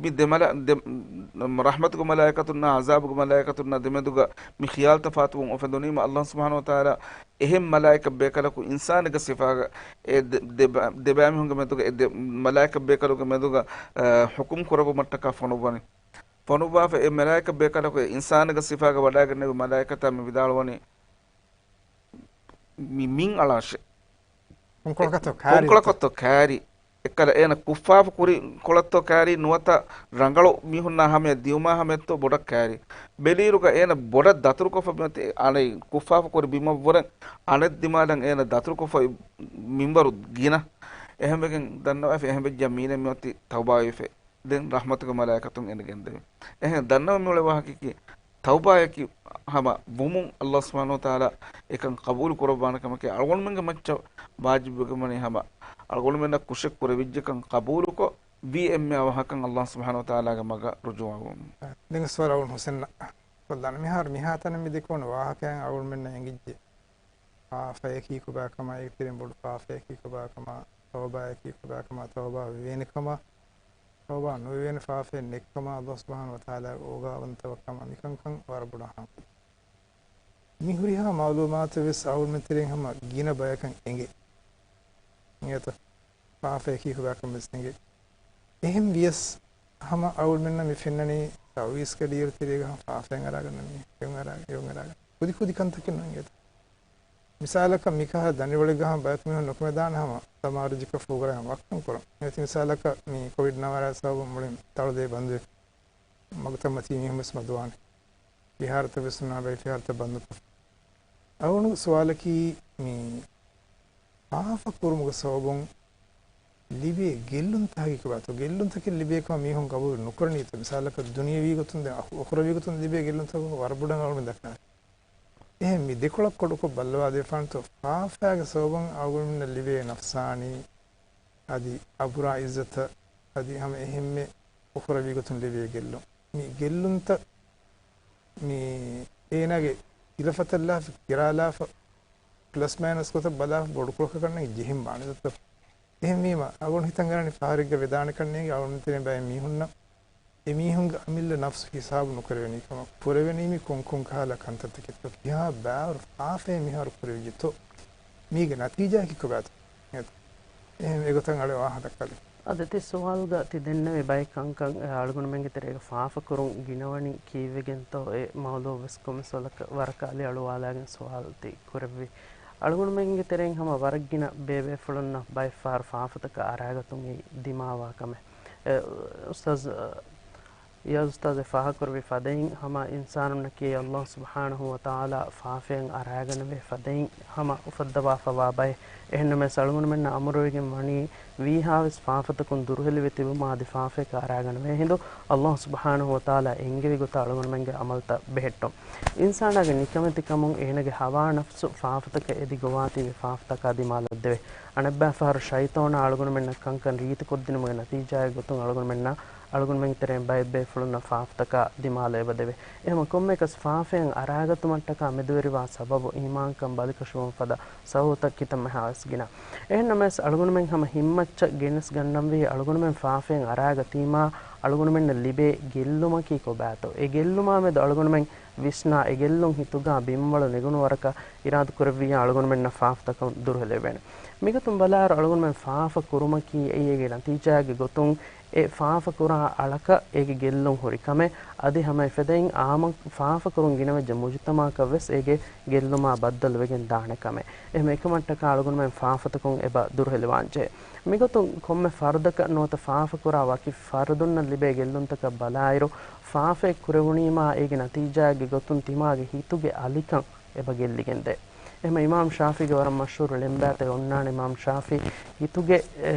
މި ދެ މަލަ-، ދެ-، ރަޙްމަތުގެ މަލާއިކަތުންނާ ޢަޒާބުގެ މަލާއިކަތުންނާ ދެމެދުގަ މި ޚިޔާލު ތަފާތުވުން އުފެދުނީމަ، އައްލާހު ސުބްޙާނަހު ވަތަޢާލާ އެހެން މަލާއިކަ ބޭކަލަކު އިންސާނެއްގެ ސިފާގަ އެ ދެ-، ދެ-، ދެބައިމީހުންގެ މެދުގަ އެ ދެ-، މަލާއިކަ ބޭކަލުގެ މެދުގަ، އަ، ޙުކުމް ކުރެއްވުމަށްޓަކާ ފޮނުއްވަނީ. ފޮނުއްވާފަ އެ މަލާއިކަ ބޭކަލަކު އެ އިންސާނެއްގެ ސިފާގަ ވަޑާގެންނެވި މަލާއިކަތާ މި ވިދާޅުވަނީ، މި މިން އަޅާށޭ. ކޮންކޮޅަކަށްތޯ ކާރި؟ ކޮންކޮޅަކަށްތޯ ކާރި؟ އެއްކަލަ އޭނަ ކުށްފާފަ ކުރި ކޮޅަށްތޯ ކާރި ނުވަތަ ރަނގަޅު މީހުންނާ ހަމަޔަށް ދިޔުމާ ހަމަޔަށްތޯ ބޮޑަށް ކާރި؟ ބެލިއިރުގަ އޭނަ ބޮޑަށް ދަތުރުކޮށްފަ މިއޮތީ އަނެއް ކުށްފާފަ ކުރި ބިމަށްވުރެ އަނެއް ދިމާލަށް އޭނަ ދަތުރުކޮށްފަ މިންވަރު ގިނަ. އެހެންވެގެން ދަންނަވައިފި އެހެންވެއްޖެ މީނަ މިއޮތީ ތައުބާވެފަ. ދެން ރަޙްމަތުގެ މަލާއިކަތުން އޭނަ ގެންދެވި. އެހެން ދަންނަވަން މިއުޅޭ ވާހަކައަކީ، ތައުބާއަކީ ހަމަ ވުމުން އައްލާހު ސުބްޙާނަހު ވަތަޢާލާ އެކަން ޤަބޫލު ކުރައްވާނެ ކަމެކޭ. އަޅުގަނޑުމެންގެ މައްޗަށް ވާޖިބުވެގެންވަނީ ހަމަ އަޅުގަނޑުމެންނަށް ކުށެއް ކުރެވިއްޖެކަން ޤަބޫލުކޮށް، ވީ އެންމެ އަވަހަކަށް އައްލާހު ސުބްޙާނަހު ވަތަޢާލާގެ މަގަށް ރުޖޫޢަވުން. ދެން ސުވާލު އަޅުގަނޑު ހުސެންއަށް ކޮށްލާނަން. މިހާރު މިހާތަނަށް މި ދެކެވުނު ވާހަކައިން އަޅުގަނޑުމެންނަށް އެނގިއްޖެ ފާފަޔަކީ ކޮބާކަމާ، އޭގެ ތެރެއިން ބޮޑު ފާފަޔަކީ ކޮބާކަމާ، ތައުބާއަކީ ކޮބާކަމާ، ތައުބާ ވެވޭނެ ކަމާ، ތައުބާ ނުވެވޭނެ ފާފައެއް ނެތްކަމާ، އައްލާހު ސުބްޙާނަހު ވަތަޢާލާ އޯގާވަންތަވަކަމާ، މިކަންކަން ވަރަށް ބޮޑަށް ހާމަ. މި ހުރިހާ މަޢުލޫމާތެއް ވެސް އަޅުގަނޑުމެން ތެރެއިން ހަމަ ގިނަ ބަޔަކަށް އެނގޭ. އިނގޭތަ؟ ފާފަޔަކީ ކޮބާކަން ވެސް އެނގޭ. އެހެން ވިޔަސް ހަމަ އަޅުގަނޑުމެންނަށް މި ފެންނަނީ ތައުވީޒްގެ ލިޔެރު ތެރޭގަ ހަމަ ފާފައިން އަރާގަންނަ މީހެއް، އެއުން އަރާ-، އެއުން އަރާގަން. ކުދި ކުދި ކަންތަކެއް ނޫން އިނގޭތަ؟ މިސާލަކަށް މިކަހަލަ ދަނޑިވަޅެއްގަ ހަމަ ބަޔަކު މީހުން ނުކުމެދާނެ ހަމަ ތަމާރުޖިކަ ފޫގަރަ ހަމަ ވައްކަން ކުރަން. އޭތި މިސާލަކަށް މި ކޮވިޑް ނަވާރަ ސަބަބުން މުޅިން ތަޅުދޭ ބަންދުވެ މަގުތައްމަތީ މީހުން ވެސް މަދުވާނެ. ފިހާރަތައް ވެސް ނާބައި ފިހާރަތައް ބަންދުކޮށް. އަޅުގަނޑު ސުވާލަކީ މި ފާފަ ކުރުމުގެ ސަބަބުން ލިބޭ ގެއްލުންތަކަކީ ކޮބާތޯ؟ ގެއްލުންތަކެއް ލިބޭ ކަމަށް މީހުން ގަބޫލު ނުކުރަނީތަ؟ މިސާލަކަށް ދުނިޔަވީ ގޮތުން ދެން އަޚު-، އުޚުރަވީ ގޮތުން ލިބޭ ގެއްލުންތަކުގެ ވަރަށް ބޮޑަށް އަޅުގަނޑު ދައްކާނެ. އެހެން މި ދެކޮޅަށް ކޮޑުކޮށް ބައްލަވާ ދެފާނެތޯ؟ ފާފައިގެ ސަބަބުން އަޅުގަނޑުމެންނަށް ލިބޭ ނަފްސާނީ އަދި އަބުރާ އިއްޒަތަށް އަދި ހަމަ އެހެންމެ އުޚުރަވީ ގޮތުން ލިބޭ ގެއްލުން. މި ގެއްލުންތައް މި އޭނާގެ ތިލަފަތަށް ލާފަ، ކިރާ ލާފަ، ޕްލަސް މައިނަސް ގޮތަށް ބަލާފަ ބޮޑުކޮޅަކަށް ކަންނޭނގެ ޖެހެން ވާނެ ދައްތަ. އެހެންވީމަ، އަޅުގަނޑު ހިތަށް އަރާނީ ފަހަރެއްގަ ވެދާނެ ކަންނޭނގެ އަޅުގަނޑު ތެރެއިން ބައެއް މީހުންނަށް އެމީހުންގެ އަމިއްލަ ނަފްސު ހިސާބު ނުކުރެވެނީ ކަމަށް. ކުރެވެނީ މި ކޮންކޮން ކަހަލަ ކަންތައްތަކެއްތޯ؟ ކިހާ ބާރު ފާފައެއް މިހާރު ކުރެވިއްޖެތޯ؟ މީގެ ނަތީޖާއަކީ ކޮބާތޯ؟ އެހެން އެގޮތަށް އަޅެ ވާހަކަ ދައްކާލި. އަދި ތި ސުވާލުގަ ތި ދެންނެވި ބައެއް ކަންކަން، އަޅުގަނޑުމެންގެ ތެރޭގަ ފާފަ ކުރުން ގިނަވަނީ ކީއްވެގެންތޯ؟ އެ މައުޟޫޢު ވެސް ކޮންމެސް ވަރަކަށް ވަރަކަށް އަލި އަޅުވާލާގެން ސުވާލު ތި ކުރެއްވި. އަޅުގަނޑުމެންގެ ތެރެއިން ހަމަ ވަރަށް ގިނަ ބޭބޭފުޅުންނަށް ބައެއް ފަހަރު ފާފަތަކަށް އަރާގަތުން އެއީ ދިމާވާ ކަމެއް. އެ، އުސްތާޒް، އަ، އިޔާޒް އުސްތާޒެ ފާހަގަކުރެއްވި ފަދައިން ހަމަ އިންސާނުންނަކީ އައްލާހު ސުބްޙާނަހު ވަތަޢާލާ ފާފައިން އަރާގަނެވޭ ފަދައިން ހަމަ އުފައްދަވާފަވާ ބައެއް. އެހެންނަމަވެސް އަޅުގަނޑުމެންނަށް އަމުރުވެގެން ވަނީ ވީހާވެސް ފާފަތަކުން ދުރުހެލިވެ ތިބުމާ އަދި ފާފަޔަކަށް އަރާގަނެވޭ ހިނދު އައްލާހު ސުބްޙާނަހު ވަތަޢާލާ އެންގެވި ގޮތަށް އަޅުގަނޑުމެންގެ އަމަލުތައް ބެހެއްޓުން. އިންސާނާގެ ނިކަމެތިކަމުން އޭނަގެ ހަވާ ނަފްސު ފާފަތަކަށް އެދި ގޮވާތީވެ ފާފަތަކާ ދިމާލަށްދެވޭ. އަނެއްބައި ފަހަރު ޝައިޠާނާ އަޅުގަނޑުމެންނަށް ކަންކަން ރީތިކޮށްދިނުމުގެ ނަތީޖާއެއް ގޮތުން އަޅުގަނޑުމެންނަށް އަޅުގަނޑުމެންގެ ތެރެއިން ބައެއް ބޭފުޅުންނަށް ފާފަތަކާ ދިމާލަށް އެބަދެވޭ. އެހެން ކޮންމެއަކަސް ފާފައިން އަރާގަތުމަށްޓަކާ މެދުވެރިވާ ސަބަބު އީމާންކަން ބަލިކަށުވުން ފަދަ ސަބަބުތައް ކިތަންމެހާވެސް ގިނަ. އެހެންނަމަވެސް އަޅުގަނޑުމެން ހަމަ ހިތްމައްޗަށް ގެނެސް ގަންނަންވީ އަޅުގަނޑުމެން ފާފައިން އަރާގަތީމާ އަޅުގަނޑުމެންނަށް ލިބޭ ގެއްލުމަކީ ކޮބާތޯ؟ އެ ގެއްލުމާމެދު އަޅުގަނޑުމެން ވިސްނާ އެ ގެއްލުން ހިތުގާ ބިންވަޅު ނެގުނު ވަރަކަށް އިރާދަކުރެއްވިއްޔާ އަޅުގަނޑުމެންނަށް ފާފަތަކުން ދުރުހެލިވެވޭނެ. މިގޮތުން ބަލާއިރު އަޅުގަނޑުމެން ފާފަ ކުރުމަކީ އެއީ އޭގެ ނަތީޖާއެއްގެ ގޮތުން އެ ފާފަ ކުރާ އަޅަކަށް އޭގެ ގެއްލުން ހުރި ކަމެއް. އަދި ހަމަ އެފަދައިން އާއްމު ފާފަ ކުރުން ގިނަވެއްޖެ މުޖުތަމަޢަކަށް ވެސް އޭގެ ގެއްލުމާ ބައްދަލުވެގެން ދާނެ ކަމެއް. އެހެން އެކަމަށްޓަކާ އަޅުގަނޑުމެން ފާފަތަކުން އެބަ ދުރުހެލިވާންޖެހޭ. މިގޮތުން ކޮންމެ ފަރުދަކަށް ނުވަތަ ފާފަ ކުރާ ވަކި ފަރުދުންނަށް ލިބޭ ގެއްލުންތަކަށް ބަލާއިރު، ފާފައެއް ކުރެވުނީމާ އޭގެ ނަތީޖާއެއްގެ ގޮތުން ތިމާގެ ހިތުގެ އަލިކަން އެބަ ގެއްލިގެންދޭ. އެހެން އިމާމް ޝާފީގެ ވަރަށް މަޝްހޫރު ޅެންބާތެއް އޮންނާނެ. އިމާމް ޝާފީ ހިތުގެ، އެ،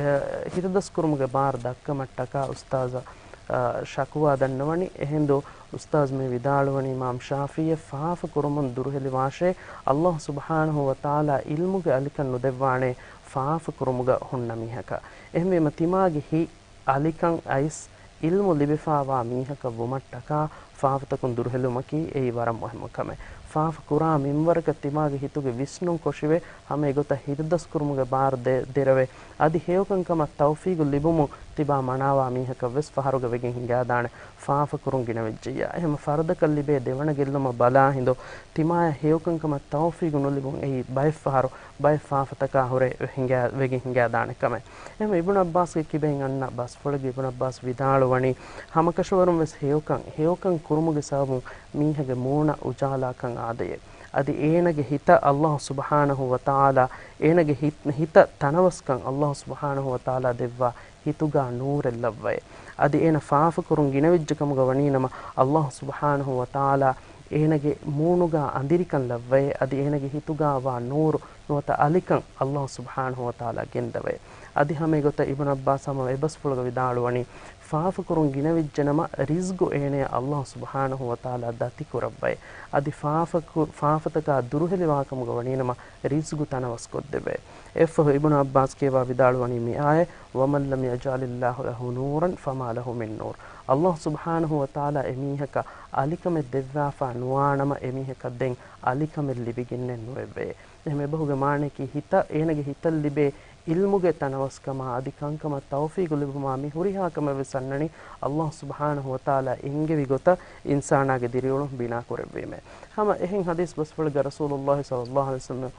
ހިތަދަސްކުރުމުގެ ބާރު ދައްކަމަށްޓަކާ އުސްތާޒަށް، އަ، ޝަކުވާ ދަންނަވަނީ. އެހިނދު އުސްތާޒު މި ވިދާޅުވަނީ އިމާމް ޝާފީއަށް ފާފަ ކުރުމުން ދުރުހެލިވާށޭ، އައްލާހު ސުބްޙާނަހު ވަތަޢާލާ ޢިލްމުގެ އަލިކަން ނުދެއްވާނެ ފާފަ ކުރުމުގަ ހުންނަ މީހަކަށް. އެހެންވީމަ ތިމާގެ ހިތް އަލިކަން އައިސް ޢިލްމު ލިބިފާވާ މީހަކަށް ވުމަށްޓަކާ ފާފަތަކުން ދުރުހެލުމަކީ އެއީ ވަރަށް މުހިއްމު ކަމެއް. ފާފަ ކުރާ މިންވަރަކަށް ތިމާގެ ހިތުގެ ވިސްނުން ކޮށިވެ، ހަމަ އެގޮތަށް ހިތަދަސްކުރުމުގެ ބާރު ދެ-، ދެރަވެ، އަދި ހެޔޮކަންކަމަށް ތައުފީގު ލިބުމުން ތިބާ މަނާވާ މީހަކަށް ވެސް ފަހަރުގަ ވެގެން ހިނގާދާނެ ފާފަ ކުރުން ގިނަވެއްޖެއްޔާ. އެހެން ފަރުދަކަށް ލިބޭ ދެވަނަ ގެއްލުމަށް ބަލާ ހިނދު ތިމާޔަށް ހެޔޮކަންކަމަށް ތައުފީގު ނުލިބުން އެއީ ބައެއް ފަހަރު ބައެއް ފާފަތަކާ ހުރެ ހިނގާ-، ވެގެން ހިނގާދާނެ ކަމެއް. އެހެން އިބްނު ޢައްބާސްގެ ކިބައިން އަންނަ ބަސްފުޅެއްގަ އިބްނު ޢައްބާސް ވިދާޅުވަނީ، ހަމަކަށަވަރުން ވެސް ހެޔޮކަން، ހެޔޮކަން ކުރުމުގެ ސަބަބުން މީހެއްގެ މޫނަށް އުޖާލާކަން އާދަޔޭ. އަދި އޭނަގެ ހިތަށް އައްލާހު ސުބްޙާނަހު ވަތަޢާލާ، އޭނަގެ ހިތް-، ހިތަށް ތަނަވަސްކަން އައްލާހު ސުބްޙާނަހު ވަތަޢާލާ ދެއްވާ ހިތުގާ ނޫރެއް ލައްވައޭ. އަދި އޭނަ ފާފަ ކުރުން ގިނަވެއްޖެ ކަމުގަ ވަނީނަމަ، އައްލާހު ސުބްޙާނަހު ވަތަޢާލާ އޭނަގެ މޫނުގާ އަނދިރިކަން ލައްވައޭ. އަދި އޭނަގެ ހިތުގާ ވާ ނޫރު ނުވަތަ އަލިކަން އައްލާހު ސުބްޙާނަހު ވަތަޢާލާ ގެންދަވައޭ. އަދި ހަމަ އެގޮތަށް އިބްނު ޢައްބާސް ހަމަ އެބަސްފުޅުގަ ވިދާޅުވަނީ، ފާފަ ކުރުން ގިނަވެއްޖެނަމަ، ރިޒްގު އޭނަޔަށް އައްލާހު ސުބްޙާނަހު ވަތަޢާލާ ދަތިކުރައްވައޭ. އަދި ފާފަ ކު-، ފާފަތަކާ ދުރުހެލިވާކަމުގަ ވަނީނަމަ، ރިޒްގު ތަނަވަސްކޮށްދެއްވައޭ. އެއަށްފަހު އިބްނު ޢައްބާސް ކިޔަވާ ވިދާޅުވަނީ މި އާޔަތް، وَمَنْ لَمْ يَجْعَلِ اللَّهُ لَهُ نُورًا فَمَا لَهُ مِنْ نُورٍ. އައްލާހު ސުބްޙާނަހު ވަތަޢާލާ އެމީހަކަށް އަލިކަމެއް ދެއްވާފާ ނުވާނަމަ، އެމީހަކަށް ދެން އަލިކަމެއް ލިބިގެންނެއް ނުވެއްވައޭ. އެހެން އެބަހުގެ މާނަޔަކީ ހިތަށް، އޭނަގެ ހިތަށް ލިބޭ ޢިލްމުގެ ތަނަވަސްކަމާ އަދި ކަންކަމަށް ތައުފީގު ލިބުމާ މި ހުރިހާ ކަމެއް ވެސް އަންނަނީ އައްލާހު ސުބްޙާނަހު ވަތަޢާލާ އެންގެވި ގޮތަށް އިންސާނާގެ ދިރިއުޅުން ބިނާކުރެއްވީމޭ. ހަމަ އެހެން ޙަދީޘް ބަސްފުޅެއްގަ ރަސޫލުﷲ ޞައްލަﷲު ޢަލައިހި ވަސައްލަމަ،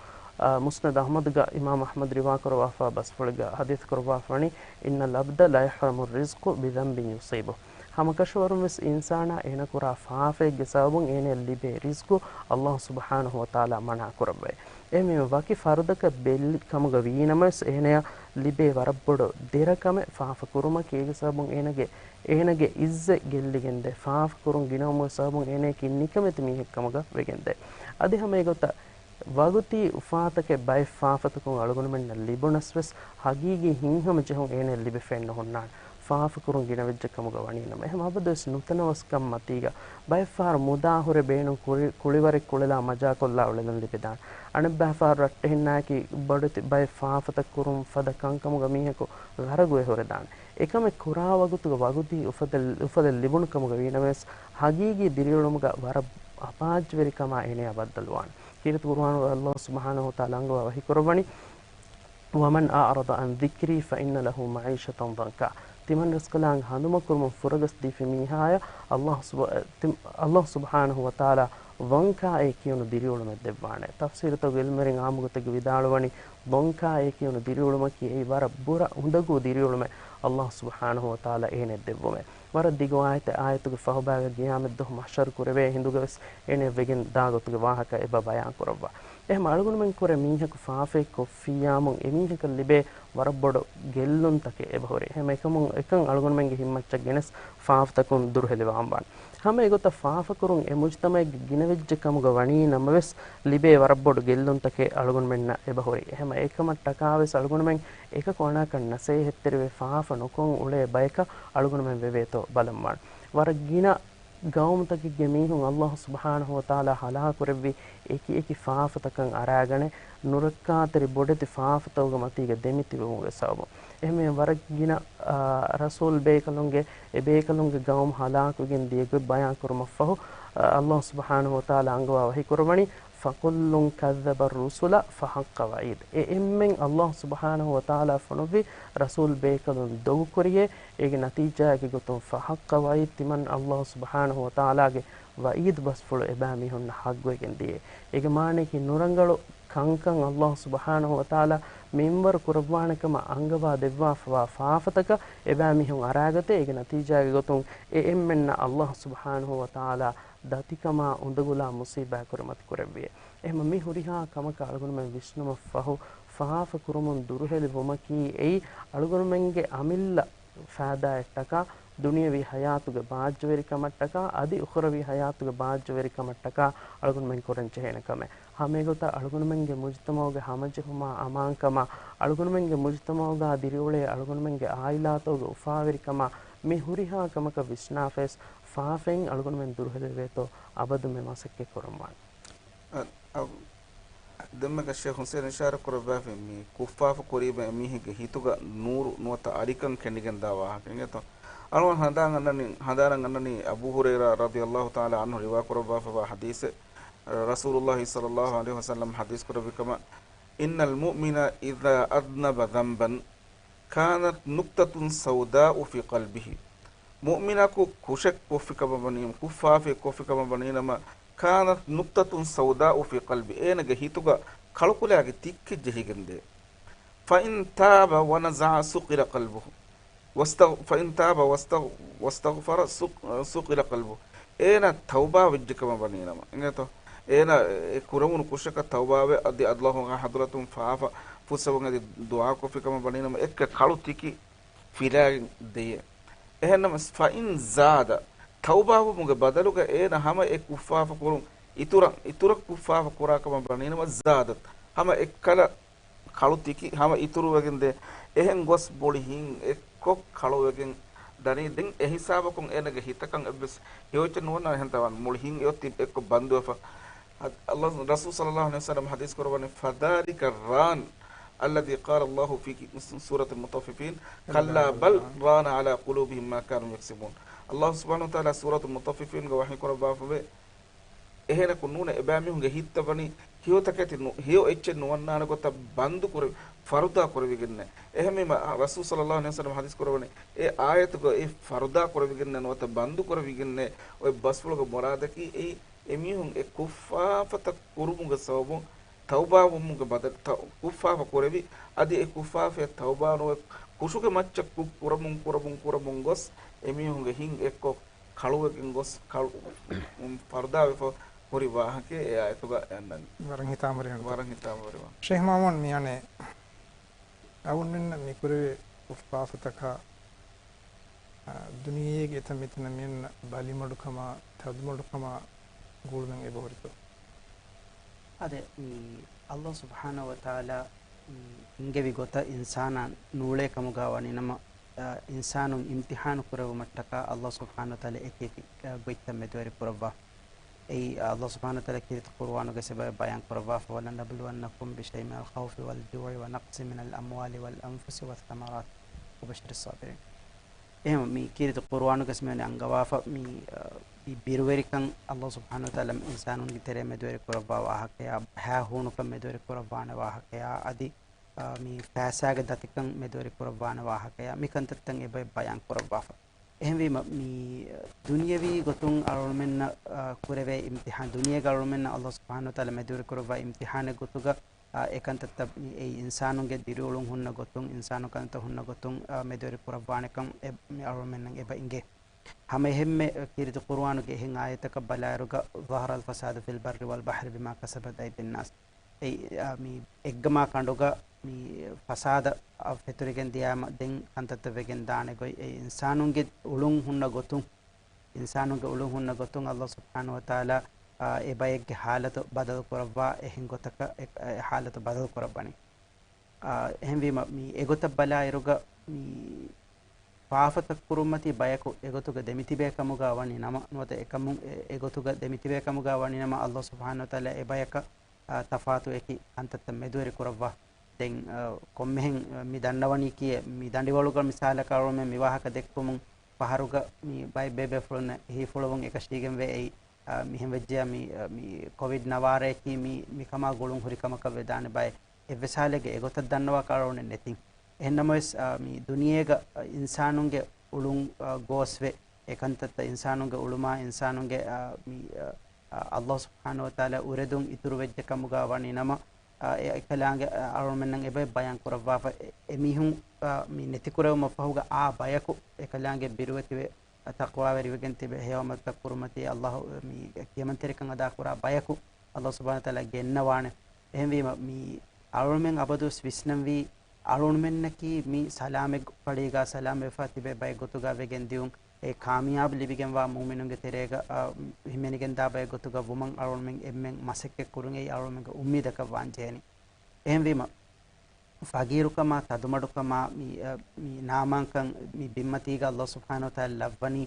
އާ، މުސްނަދު އަޙްމަދުގަ އިމާމް އަޙްމަދު ރިވާކުރައްވާފާ ބަސްފުޅެއްގަ ޙަދީޘް ކުރައްވާފަވަނީ، إِنَّ الْعَبْدَ لَيَحْرُمُ الرِّزْقُ بِذَنْبٍ يُصِيبُهُ. ހަމަކަށަވަރުން ވެސް އިންސާނާ އޭނަ ކުރާ ފާފައެއްގެ ސަބަބުން އޭނަޔަށް ލިބޭ ރިޒްގު ﷲ ސުބްޙާނަހު ވަތަޢާލާ މަނާ ކުރައްވައި. އެހެންވީމަ ވަކި ފަރުދަކަށް ބެއްލި ކަމުގަ ވީނަމަވެސް އޭނަޔަށް ލިބޭ ވަރަށް ބޮޑު ދެރަކަމެއް ފާފަ ކުރުމަކީ. އޭގެ ސަބަބުން އޭނަގެ، އޭނަގެ އިއްޒަތް ގެއްލިގެންދޭ. ފާފަ ކުރުން ގިނަވުމުގެ ސަބަބުން އޭނަޔަކީ ނިކަމެތި މީހެއް ކަމުގަ ވެގެންދޭ. އަދި ހަމަ އެގޮތަށް ވަގުތީ އުފާތަކެއް ބައެއް ފާފަތަކުން އަޅުގަނޑުމެންނަށް ލިބުނަސް ވެސް، ހަގީގީ ހިތްހަމަޖެހުން އޭނަޔަށް ލިބެފައެއް ނުހުންނާނެ. ފާފަ ކުރުން ގިނަވެއްޖެ ކަމުގަ ވަނީނަމަ، އެހެން އަބަދުވެސް ނުތަނަވަސްކަން މަތީގަ ބައެއްފަހަރު މުދާ ހުރެ ބޭނުން ކުރި-، ކުޅިވަރެއް ކުޅެލާ މަޖާކޮށްލާ އުޅެލަން ލިބިދާނެ. އަނެއްބައިފަހަރު ރައްޓެހިންނާއެކީ ބޮޑެތި ބައެއް ފާފަތައް ކުރުން ފަދަ ކަންކަމުގަ މީހަކު ޣަރަގުވެ ހުރެދާނެ. އެކަމެއް ކުރާ ވަގުތުގަ ވަގުތީ އުފަދަ-، އުފަލެއް ލިބުނު ކަމުގަ ވީނަމަވެސް، ހަގީގީ ދިރިއުޅުމުގަ ވަރަށް އަޕާއްޗިވެރިކަމާ އޭނަޔާ ބައްދަލުވާނެ. ކީރިތި ޤުރުއާނުގަ ﷲ ސުބްޙާނަހު ވަތަޢާލާ އަންގަވާ ވަޙީކުރައްވަނީ، وَمَنْ أَعْرَضَ عَنْ ذِكْرِي فَإِنَّ لَهُ مَعِيشَةً ضَنْكًا. ތިމަންރަސްކަލާނގެ ހަނދުމަކުރުމުން ފުރަގަސްދީފި މީހާޔަށް ﷲ ސުބް-، ތި-، ﷲ ސުބްޙާނަހު ވަތަޢާލާ ޟަންކާއޭ ކިޔުނު ދިރިއުޅުމެއް ދެއްވާނެ. ތަފްސީރުތަކުގެ ޢިލްމުވެރިން ޢާއްމުގޮތެއްގަ ވިދާޅުވަނީ، ޟަންކާއޭ ކިޔުނު ދިރިއުޅުމަކީ އެއީ ވަރަށް ބުރަ އުނދަގޫ ދިރިއުޅުމެއް ﷲ ސުބްޙާނަހު ވަތަޢާލާ އޭނަޔަށް ދެއްވުމެއް. ވަރަށް ދިގު އާޔަތެއް، އާޔަތުގެ ފަހުބައިގަ ޤިޔާމަތްދުވަހު މަޙްޝަރު ކުރެވޭ ހިނދުގަވެސް އޭނަޔަށް ވެގެން ދާ ގޮތުގެ ވާހަކަ އެބަ ބަޔާން ކުރައްވާ. އެހެން އަޅުގަނޑުމެން ކުރެ މީހަކު ފާފައެއް ކޮށްފިއްޔާމުން އެމީހަކަށް ލިބޭ ވަރަށް ބޮޑު ގެއްލުންތަކެއް އެބަހުރި. އެހެން އެކަމުން އެކަން އަޅުގަނޑުމެންގެ ހިއްމަތްޗަށް ގެނެސް ފާފަތަކުން ދުރުހެލިވާންވާނެ. ހަމަ އެގޮތަށް ފާފަކުރުން އެ މުޖްތަމަޢެއްގެ ގިނަވެއްޖެ ކަމުގަ ވަނީ ނަމަވެސް، ލިބޭ ވަރަށް ބޮޑު ގެއްލުންތަކެއް އަޅުގަނޑުމެންނަށް އެބަހުރި. އެހެން އެކަމަށްޓަކާވެސް އަޅުގަނޑުމެން އެކަކު އަނާކަށް ނަސޭހަތްތެރިވެ ފާފަ ނުކޮށް އުޅޭ ބަޔަކަށް އަޅުގަނޑުމެން ވެވޭތޯ ބަލަންވާނެ. ވަރަށް ގިނަ ގައުމުތަކެއްގެ މީހުން ﷲ ސުބްޙާނަހު ވަތަޢާލާ ހަލާކުކުރެއްވީ އެކި އެކި ފާފަތަކަށް އަރާގަނެ، ނުރައްކާތެރި ބޮޑެތި ފާފަތަކުގެ މަތީގަ ދެމިތިބުމުގެ ސަބަބުން. އެހެންވެ ވަރަށް ގިނަ، އާ، ރަސޫލް ބޭކަލުންގެ، އެ ބޭކަލުންގެ ގައުމު ހަލާކުވެގެން ދިޔަ ގޮތް ބަޔާން ކުރުމަށްފަހު، އާ، ﷲ ސުބްޙާނަހު ވަތަޢާލާ އަންގަވާ ވަޙީ ކުރައްވަނީ، فَكُلٌّ كَذَّبَ الرُّسُلَ فَحَقَّ وَعِيدِ. އެ އެންމެން ﷲ ސުބްޙާނަހު ވަތަޢާލާ ފޮނުއްވި ރަސޫލް ބޭކަލުން ދޮގުކުރިޔޭ، އޭގެ ނަތީޖާއެއްގެ ގޮތުން، فَحَقَّ وَعِيدِ، ތިމަން ﷲ ސުބްޙާނަހު ވަތަޢާލާގެ ވަޢީދު ބަސްފުޅު އެބައިމީހުންނަށް ޙައްޤުވެގެން ދިޔައީ. އޭގެ މާނަޔަކީ ނުރަނގަޅު ކަންކަން ﷲ ސުބްޙާނަހު ވަތަޢާލާ މިންވަރު ކުރައްވާނެ ކަމަށް އަންގަވާ ދެއްވާފަވާ ފާފަތަކަށް އެބައިމީހުން އަރާގަތޭ، އޭގެ ނަތީޖާގެ ގޮތުން އެ އެންމެންނަށް ﷲ ސުބްޙާނަހު ވަތަޢާލާ ދަތިކަމާ އުނދަގުލާ މުޞީބާތް ކުރިމަތި ކުރެއްވިޔޭ. އެހެން މި ހުރިހާ ކަމަކަށް އަޅުގަނޑުމެން ވިސްނުމަށްފަހު، ފާފަ ކުރުމުން ދުރުހެލި ވުމަކީ އެއީ އަޅުގަނޑުމެންގެ އަމިއްލަ ފައިދާއަށްޓަކާ، ދުނިޔަވީ ޙަޔާތުގެ ބާއްޖަވެރިކަމަށްޓަކާ، އަދި އުޚުރަވީ ޙަޔާތުގެ ބާއްޖަވެރިކަމަށްޓަކާ އަޅުގަނޑުމެން ކުރަން ޖެހޭނެ ކަމެއް. ހަމައެގޮތަށް އަޅުގަނޑުމެންގެ މުޖުތަމަޢުގެ ހަމަޖެހުމާ، އަމާންކަމާ، އަޅުގަނޑުމެންގެ މުޖުތަމަޢުގާ ދިރިއުޅޭ އަޅުގަނޑުމެންގެ ޢާއިލާތަކުގެ އުފާވެރިކަމާ، މި ހުރިހާ ކަމަކަށް ވިސްނާފަވެސް، ފާފައިން އަޅުގަނޑުމެން ދުރުހެލިވޭތޯ އަބަދުމެ މަސައްކަތް ކުރަންވާނެ. އަ، އަ، ދެންމެގަ ޝޭޚް ޙުސައިން އިޝާރާތް ކުރައްވާފައި މި ކުށްފާފަ ކުރީމަ އެމީހެއްގެ ހިތުގަ ނޫރު ނުވަތަ އަރިކަން ކެނޑިގެންދާ ވާހަކަ އިނގޭތޯ. އަޅުގަނޑު ހަނދާން އަންނަނީ، ހަނދާނަށް އަންނަނީ އަބޫ ހުރައިރާ ރަޟިޔަﷲ ތަޢާލާ ޢަންހު ރިވާ ކުރައްވާފަވާ ޙަދީޘެއް، ރަސޫލުﷲ ޞައްލަﷲ ޢަލައިހި ވަސައްލަމް ޙަދީޘް ކުރެއްވި ކަމަށް، إِنَّ الْمُؤْمِنَ إِذَا أَذْنَبَ ذَنْبًا كَانَتْ نُكْتَةٌ سَوْدَاءُ فِي قَلْبِهِ. މުއުމިނަކު ކުށެއް ކޮށްފި ކަމަށް ވަނީ، ކުށްފާފައެއް ކޮށްފި ކަމަށް ވަނީނަމަ، كَانَتْ نُكْتَةٌ سَوْدَاءُ فِي قَلْبِهِ، އޭނަގެ ހިތުގަ ކަޅުކުލައިގެ ތިއްކެއް ޖެހިގެންދޭ. فَإِنْ تَابَ وَنَزَعَ صُقِلَ قَلْبُهُ. وَاسْتَغْ-، فَإِنْ تَابَ وَاسْتَغْ-، وَاسْتَغْفَرَ صُقْ-، صُقِلَ قَلْبُهُ. އޭނަ ތައުބާ ވެއްޖެ ކަމަށް ވަނީނަމަ، އިނގޭތޯ؟ އޭނަ އެ ކުރެވުނު ކުށަކަށް ތައުބާވެ، އަދި ﷲ ގެ ޙަޟްރަތުން ފާފަ ފުއްސަވަން އަދި ދުޢާ ކޮށްފި ކަމަށް ވަނީނަމަ، އެއްކަ ކަޅު ތިކި ފިލާގެން ދެޔޭ. އެހެންނަމަ، فَإِنْ زَادَ، ތައުބާވުމުގެ ބަދަލުގަ އޭނަ ހަމަ އެ ކުށްފާފަ ކުރުން އިތުރަށް، އިތުރަށް ކުށްފާފަ ކުރާ ކަމަށް ވަނީނަމަ، زَادَتْ، ހަމަ އެއްކަލަ ކަޅު ތިކި ހަމަ އިތުރުވެގެން ދޭ. އެހެން ގޮސް މުޅި ހިތް އެއްކޮށް ކަޅުވެގެން ދަނީ. ދެން އެ ހިސާބަކުން އޭނަގެ ހިތަކަށް އެއްވެސް ހެޔޮއެއްޗެއް ނުވަންނާނެ އެހެން ތަވާން މުޅި ހިތް އޮތީ އެއްކޮށް ބަންދުވެފަ. އަ-، ﷲ، ރަސޫލު ޞައްލަﷲ ޢަލައިހި ވަސައްލަމް ޙަދީޘް ކުރައްވަނީ، فَذَٰلِكَ الرَّانُ الَّذِي قَالَ اللَّهُ فِي سُورَةِ الْمُطَفِّفِينَ، كَلَّا بَلْ رَانَ عَلَىٰ قُلُوبِهِم مَّا كَانُوا يَكْسِبُونَ. ﷲ ސުބްޙާނަހޫ ވަތަޢާލާ ސޫރަތުލް މުޠައްފިފީންގަ ވަޙީ ކުރައްވާފަވޭ، އެހެނަކު ނޫނޭ، އެބައިމީހުންގެ ހިތްތައް ވަނީ ހެޔޮތަކެތި ނު-، ހެޔޮ އެއްޗެއް ނުވަންނާނެ ގޮތަށް ބަންދު ކުރެ-، ފަރުދާ ކުރެވިގެންނޭ. އެހެންވީމަ، ރަސޫލު ޞައްލަﷲ ޢަލައިހި ވަސައްލަމް ޙަދީޘް ކުރައްވަނީ، އެ އާޔަތުގަ އެ ފަރުދާ ކުރެވިގެންނޭ ނުވަތަ ބަންދު ކުރެވިގެންނޭ އޮތް ބަސްފުޅުގެ މުރާދަކީ އެއީ، އެމީހުން އެ ކުށްފާފަތައް ކުރުމުގެ ސަބަބުން ތައުބާވުމުގެ ބަދަލު، ތަ-، ކުށްފާފަ ކުރެވި، އަދި އެ ކުށްފާފަޔަށް ތައުބާ ނުވެ، ކުށުގެ މައްޗަށް ކުށް ކުރަމުން، ކުރަމުން، ކުރަމުން ގޮސް، އެމީހުންގެ ހިތް އެއްކޮށް ކަޅުވެގެން ގޮސް ކަޅު، އުން، ފަރުދާވެފަ ހުރި ވާހަކައެއް އެ އާޔަތުގަ އަންނަނީ. ވަރަށް ހިތާމަވެރި ވަރަށް ހިތާމަވެރި ވާހަކަ. ޝޭހް މާމޫން މިއަނެއް އަޅުގަނޑުމެންނަށް މިކުރެވޭ އުފާވެރިކަމަކާ، އާ، ދުނިޔޭގެ އެތަން މިތަނަށް މިއަންނަ ބަލިމަޑުކަމާ، ތަދުމަޑުކަމާ ގުޅުމެއް އެބަހުރިތޯ؟ އާދެ، މި ﷲ ސުބްޙާނަހޫ ވަތަޢާލާ މި އެންގެވި ގޮތަށް އިންސާނާ ނޫޅޭ ކަމުގަ ވަނީނަމަ، އާ، އިންސާނުން އިމްތިޙާނު ކުރެއްވުމަށްޓަކާ ﷲ ސުބްޙާނަހޫ ވަތަޢާލާ އެކި އެކި، އާ، ގޮތްތައް މެދުވެރި ކުރައްވާ. އެއީ، އާ، ﷲ ސުބްޙާނަހޫ ވަތަޢާލާ ކީރިތި ޤުރުއާނުގައި އެބަ ބަޔާން ކުރައްވާފަ، وَلَنَبْلُوَنَّكُمْ بِشَيْءٍ مِنَ الْخَوْفِ وَالْجُوعِ وَنَقْصٍ مِنَ الْأَمْوَالِ وَالْأَنْفُسِ وَالثَّمَرَاتِ وَبَشِّرِ الصَّابِرِينَ. އެހެން މި ކީރިތި ޤުރުއާނުގައި މި އަންގަވާފަ މި، އާ، މި ބިރުވެރިކަން ﷲ ސުބްޙާނަހޫ ވަތަޢާލާ އިންސާނުންގެ ތެރޭ މެދުވެރި ކުރައްވާ ވާހަކަޔާ، ހައިހޫނުކަން މެދުވެރި ކުރައްވާނެ ވާހަކަޔާ، އަދި، އާ، މި ފައިސާގެ ދަތިކަން މެދުވެރި ކުރައްވާނެ ވާހަކަޔާ، މި ކަންތައްތައް އެބަ ބަޔާން ކުރައްވާފަ. އެހެންވީމަ، މި ދުނިޔަވީ ގޮތުން އަޅުމެންނަށް، އާ، ކުރެވޭ އިމްތިޙާން، ދުނިޔޭގަ އަޅުމެންނަށް ﷲ ސުބްޙާނަހޫ ވަތަޢާލާ މެދުވެރި ކުރައްވާ އިމްތިޙާނެއް ގޮތުގަ، އާ، އެކަންތައްތައް މި އެއީ އިންސާނުންގެ ދިރިއުޅުން ހުންނަ ގޮތުން، އިންސާނުން ކަންތައް ހުންނަ ގޮތުން، އާ، މެދުވެރި ކުރައްވާނެކަން އެ، މި އަޅުމެންނަށް އެބަ އިނގޭ. ހަމަ އެހެންމެ ކީރިތި ޤުރުއާނުގެ އެހެން އާޔަތަކަށް ބަލާއިރުގަ، ظَهَرَ الْفَسَادُ فِي الْبَرِّ وَالْبَحْرِ بِمَا كَسَبَتْ أَيْدِي النَّاسِ. އެއީ، އާ، މި އެއްގަމާ ކަނޑުގަ މި ފަސާދަ، އާ، ފެތުރިގެން ދިޔާމަ ދެން ކަންތައްތައް ވެގެން ދާނެ ގޮތް، އެ އިންސާނުންގެ އުޅުން ހުންނަ ގޮތުން، އިންސާނުންގެ އުޅުން ހުންނަ ގޮތުން ﷲ ސުބްޙާނަހޫ ވަތަޢާލާ، އާ، އެ ބައެއްގެ ޙާލަތު ބަދަލު ކުރައްވާ އެހެން ގޮތަކަށް އެ، އެ ޙާލަތު ބަދަލު ކުރައްވަނީ. އާ، އެހެންވީމަ، މި އެގޮތަށް ބަލާއިރުގަ، މި ފާފަތައް ކުރުމަތީ ބަޔަކު އެގޮތުގަ ދެމިތިބޭ ކަމުގަ ވަނީ ނަމަ، ނުވަތަ އެކަމުން އެ، އެގޮތުގަ ދެމިތިބޭ ކަމުގަ ވަނީ ނަމަ، ﷲ ސުބްޙާނަހޫ ވަތަޢާލާ އެ ބަޔަކަށް، އާ، ތަފާތު އެކި ކަންތައްތައް މެދުވެރި ކުރައްވާ. ދެން، އާ، ކޮންމެހެން، އާ، މި ދަންނަވަނީކީއެއް، މި ދަނޑިވަޅުގަ މިސާލަކަށް އަޅުމެން މި ވާހަކަ ދެއްކުމުން ފަހަރުގަ މި ބައެއް ބޭބޭފުޅުންނަށް ހީފުޅުވުން އެކަށީގެންވޭ އެއީ. އާ، މިހެން ވެއްޖެޔާ މި، އާ، މި ކޮވިޑް ނަވާރަޔަކީ މި، މިކަމާ ގުޅުން ހުރި ކަމަކަށް ވެދާނެ ބައެއް. އެއްވެސް ހާލެއްގަ އެގޮތަށް ދަންނަވާ ކަރައުނެއް ނެތިން. އެހެންނަމަވެސް، އާ، މި ދުނިޔޭގަ، އާ، އިންސާނުންގެ އުޅުން، އާ، ގޯސްވެ، އެކަންތައްތައް އިންސާނުންގެ އުޅުމާ، އިންސާނުންގެ، އާ، މި، އާ، އާ، ﷲ ސުބްޙާނަހޫ ވަތަޢާލާ އުރެދުން އިތުރުވެއްޖެ ކަމުގަ ވަނީ ނަމަ، އާ، އެ އެކަލާނގެ، އާ، އަޅުމެންނަށް އެބަ ބަޔާން ކުރައްވާފަ، އެ، އެމީހުން، އާ، މި ނެތިކުރެވުމަށްފަހުގަ އާ ބަޔަކު އެކަލާނގެ ބިރުވެތިވެ، ތަޤްވާވެރިވެގެން ތިބެ ހެޔޮ ޢަމަލުތައް ކުރުމަތީ ﷲ މި ކިޔަމަންތެރިކަން އަދާކުރާ ބަޔަކު ﷲ ސުބްޙާނަހޫ ވަތަޢާލާ ގެންނަވާނެ. އެހެންވީމަ، މި އަޅުމެން އަބަދުވެސް ވިސްނަންވީ، އަޅުމެންނަކީ މި ސަލާމަތް ފަޅީގަ ސަލާމަތްވެފަ ތިބޭ ބައެއް ގޮތުގަ ވެގެން ދިޔުން، އެ ކާމިޔާބު ލިބިގެންވާ މުއުމިނުންގެ ތެރޭގަ، އާ، ހިމެނިގެންދާ ބައެއް ގޮތުގަ ވުމަށް އަޅުމެން އެންމެން މަސައްކަތް ކުރުން އެއީ އަޅުމެންގެ އުއްމީދަކަށް ވާންޖެހެނީ. އެހެންވީމަ، ފަގީރުކަމާ، ތަދުމަޑުކަމާ، މި، އަ، މި ނާމާންކަން މި ބިންމަތީގަ ﷲ ސުބްޙާނަހޫ ވަތަޢާލާ ލައްވަނީ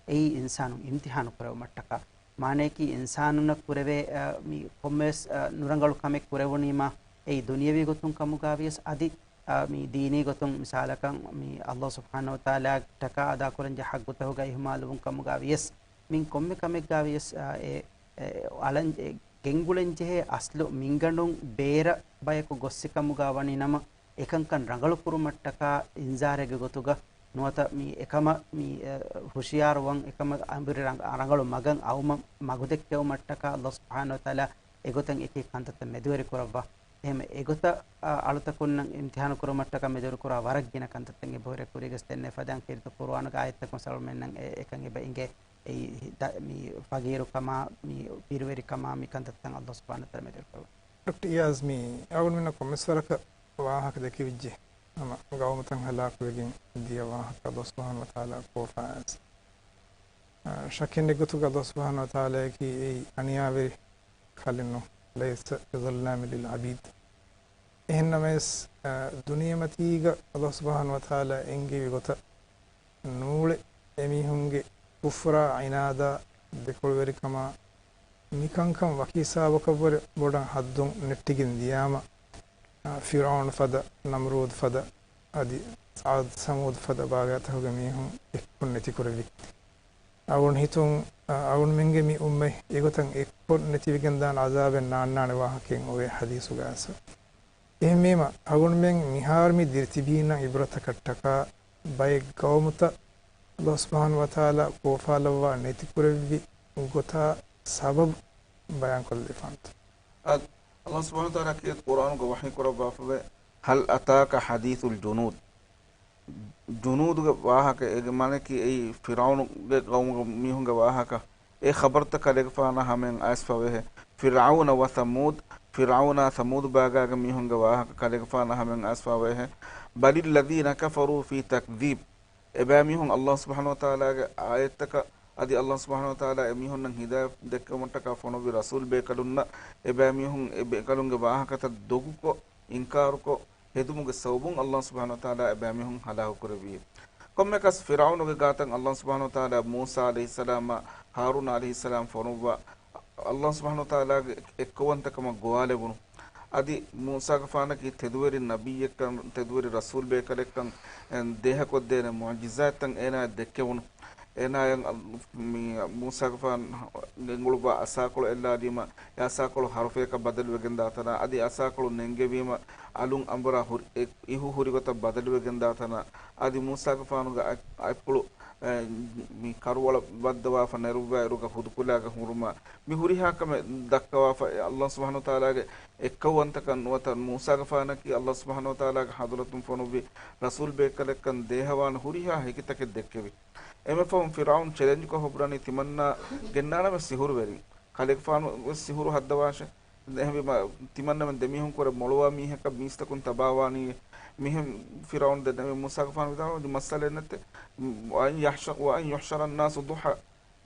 އެއީ އިންސާނުން އިމްތިޙާނު ކުރެވުމަށްޓަކާ. މާނަޔަކީ އިންސާނުންނަށް ކުރެވޭ، އަ، މި ކޮންމެވެސް، އަ، ނުރަނގަޅު ކަމެއް ކުރެވުނީމާ، އެއީ ދުނިޔަވީ ގޮތުން ކަމުގަ ވިޔަސް އަދި، އަ، މި ދީނީ ގޮތުން މިސާލަކަށް މި ﷲ ސުބްޙާނަހޫ ވަތަޢާލާއަށްޓަކާ އަދާކުރަންޖެހޭ ޙައްޤުތަކުގަ އިހުމާލުވުން ކަމުގަ ވިޔަސް، މިން ކޮންމެ ކަމެއްގަ ވިޔަސް، އަ، އެ، އެ، އަޅަން، އެ، ގެންގުޅެންޖެހޭ އަސްލު މިންގަނޑުން ބޭރަށް ބަޔަކު ގޮއްސި ކަމުގަ ވަނީ ނަމަ، އެކަންކަން ރަނގަޅު ކުރުމަށްޓަކާ އިންޒާރެއްގެ ގޮތުގަ ނުވަތަ މި އެކަމަށް މި، އެ، ހުޝިޔާރުވަން، އެކަމަށް އަނބުރި ރަނގ-، ރަނގަޅު މަގަށް އައުމަށް މަގުދެއްކެވުމަށްޓަކާ ﷲ ސުބްޙާނަހޫ ވަތަޢާލާ އެގޮތަށް އެކި ކަންތައްތައް މެދުވެރި ކުރައްވާ. އެހެން އެގޮތަށް، އަ، އަޅުތަކުންނަށް އިމްތިޙާނު ކުރުމަށްޓަކާ މެދުވެރި ކުރާ ވަރަށް ގިނަ ކަންތައްތައް އެބަހުރޭ. ކުރީގަސް ދެންނެވި ފަދައިން ކީރިތި ޤުރުއާނުގެ އާޔަތްތަކުން އަޅުމެންނަށް އެ، އެކަން އެބަ އިނގޭ. އެއީ ދަ-، މި ފަގީރުކަމާ، މި ބިރުވެރިކަމާ މި ކަންތައްތައް ﷲ ސުބްޙާނަހޫ ވަތަޢާލާ މެދުވެރި ކުރައްވާ. ޑޮކްޓަރ އިޔާޒް، މި އަޅުގަނޑުމެންނަށް ކޮންމެސް ވަރަކަށް ވާހަކަ ދެކެވިއްޖެ. ހަމަ ގައުމުތައް ހަލާކުވެގެން ދިޔަ ވާހަކަ ﷲ ސުބްޙާނަހޫ ވަތަޢާލާ ކޯފާ އައިސް. އަ، ޝައްކެއް ނެތް ގޮތުގަ ﷲ ސުބްޙާނަހޫ ވަތަޢާލާއަކީ އެއީ އަނިޔާވެރި ކަލެއް ނޫން. لَيْسَ بِظَلَّامٍ لِلْعَبِيدِ. އެހެންނަމަވެސް، އަ، ދުނިޔެމަތީގަ ﷲ ސުބްޙާނަހޫ ވަތަޢާލާ އެންގެވި ގޮތަށް ނޫޅެ އެމީހުންގެ ކުފްރާ، ޢިނާދާ، ދެކޮޅުވެރިކަމާ، މިކަންކަން ވަކި ހިސާބަކަށްވުރެ ބޮޑަށް ޙައްދުން ނެއްޓިގެން ދިޔާމަ، އަ، ފިރްޢައުނު ފަދަ، ނަމްރޫދު ފަދަ، އަދި ޢާދު ސަމޫދު ފަދަ ބާވަތްތަކުގެ މީހުން އެއްކޮށް ނެތިކުރެއްވި. އަޅުގަނޑު ހިތުން، އަ، އަޅުގަނޑުމެންގެ މި އުއްމަތް އެގޮތަށް އެއްކޮށް ނެތިވެގެންދާނެ ޢަޒާބެއް ނާންނާނެ ވާހަކައެއް އޮވޭ ޙަދީޘުގައި. އެހެންވީމަ، އަޅުގަނޑުމެން މިހާރު މި ދިރިތިބީންނަށް ޢިބްރަތަކަށްޓަކާ ބައެއް ގައުމުތައް ﷲ ސުބްޙާނަހޫ ވަތަޢާލާ ކޯފާލައްވާ ނެތިކުރެއްވި ގޮތާ ސަބަބު ބަޔާންކޮށްލަދެއްވާނެތަ؟ އަދި ﷲ ސުބްޙާނަހޫ ވަތަޢާލާ ކީރިތި ޤުރުއާނުގަ ވަޙީ ކުރައްވާފަވޭ، هَلْ أَتَاكَ حَدِيثُ الْجُنُودِ. ޖުނޫދުގެ ވާހަކަ، އޭގެ މާނައަކީ އެއީ ފިރްޢައުނުގެ ޤައުމުގެ މީހުންގެ ވާހަކަ. އެ ޚަބަރުތައް ކަލޭގެފާނާ ހަމައިން އައިސްފަވޭހެ. فِرْعَوْنَ وَثَمُودَ، ފިރްޢައުނާ ޘަމޫދު ބާގާގެ މީހުންގެ ވާހަކަ ކަލޭގެފާނާ ހަމައިން އައިސްފަވޭހެ. بَلِ الَّذِينَ كَفَرُوا فِي تَكْذِيبٍ. އެބައިމީހުން ﷲ ސުބްޙާނަހޫ ވަތަޢާލާގެ އާޔަތްތަކަށް އަދި ﷲ ސުބްޙާނަހޫ ވަތަޢާލާ އެމީހުންނަށް ހިދާޔަތް ދެއްކެވުމަށްޓަކާ ފޮނުއްވި ރަސޫލް ބޭކަލުންނަށް އެބައިމީހުން އެ ބޭކަލުންގެ ވާހަކަތައް ދޮގުކޮށް، އިންކާރުކޮށް، ހެދުމުގެ ސަބަބުން ﷲ ސުބްޙާނަހޫ ވަތަޢާލާ އެބައިމީހުން ހަލާކު ކުރެއްވި. ކޮންމެކަސް ފިރްޢައުނުގެ ގާތަށް ﷲ ސުބްޙާނަހޫ ވަތަޢާލާ މޫސާ ޢަލައިހިއްސަލާމާ ހާރޫން ޢަލައިހިއްސަލާމް ފޮނުއްވާ، ﷲ ސުބްޙާނަހޫ ވަތަޢާލާގެ އެއްކައުވަންތަކަމަށް ގޮވާލެވުނު. އަދި މޫސާގެފާނަކީ ތެދުވެރި ނަބިއްޔެއްކަން، ތެދުވެރި ރަސޫލް ބޭކަލެއްކަން، އެ، ދޭހަކޮށްދޭނެ މުޢުޖިޒާތްތައް އޭނާއަށް ދެއްކެވުނު. އޭނާއަށް މި މޫސާގެފާނު ގެންގުޅުއްވާ އަސާކޮޅު އެއްލާލީމަ، އެ އަސާކޮޅު ހަރުފަޔަކަށް ބަދަލުވެގެންދާތަނާ، އަދި އަސާކޮޅު ނެންގެވީމަ، އަލުން އަނބުރާ ހުރި، އެ، އިހު ހުރިގޮތަށް ބަދަލުވެގެންދާތަނާ، އަދި މޫސާގެފާނުގެ އަތް، އަތްޕުޅު، އެ، މި ކަރުވަޅަށް ވައްދަވާފަ ނެރުއްވާއިރުގަ ހުދުކުލާގަ ހުރުމާ، މި ހުރިހާ ކަމެއް ދައްކަވާފަ، އެ، ﷲ ސުބްޙާނަހޫ ވަތަޢާލާގެ އެއްކައުވަންތަކަން ނުވަތަ މޫސާގެފާނަކީ ﷲ ސުބްޙާނަހޫ ވަތަޢާލާގެ ޙަޟްރަތުން ފޮނުއްވި ރަސޫލް ބޭކަލެއްކަން ދޭހަވާން ހުރިހާ ހެކިތަކެއް ދެއްކެވި. އެންމެ ފަހުން ފިރްޢައުން ޗެލެންޖްކޮށް ހުށްވަނީ ތިމަންނާ ގެންނާނަމޭ ސިހުރުވެރިން. ކަލޭގެފާނު ވެސް ސިހުރު ހައްދަވާށޭ. އެހެންވީމަ، ތިމަންނަމެން ދެމީހުން ކުރެ މޮޅުވާ މީހަކަށް މީސްތަކުން ތަބާވާނީ. މިހެން ފިރްޢައުން ދެންނެވި މޫސާގެފާނު ވިދާޅުވި މައްސަލައެއް ނެތޭ. وَأَنْ يَحْشَ، وَأَنْ يُحْشَرَ النَّاسُ ضُحًى.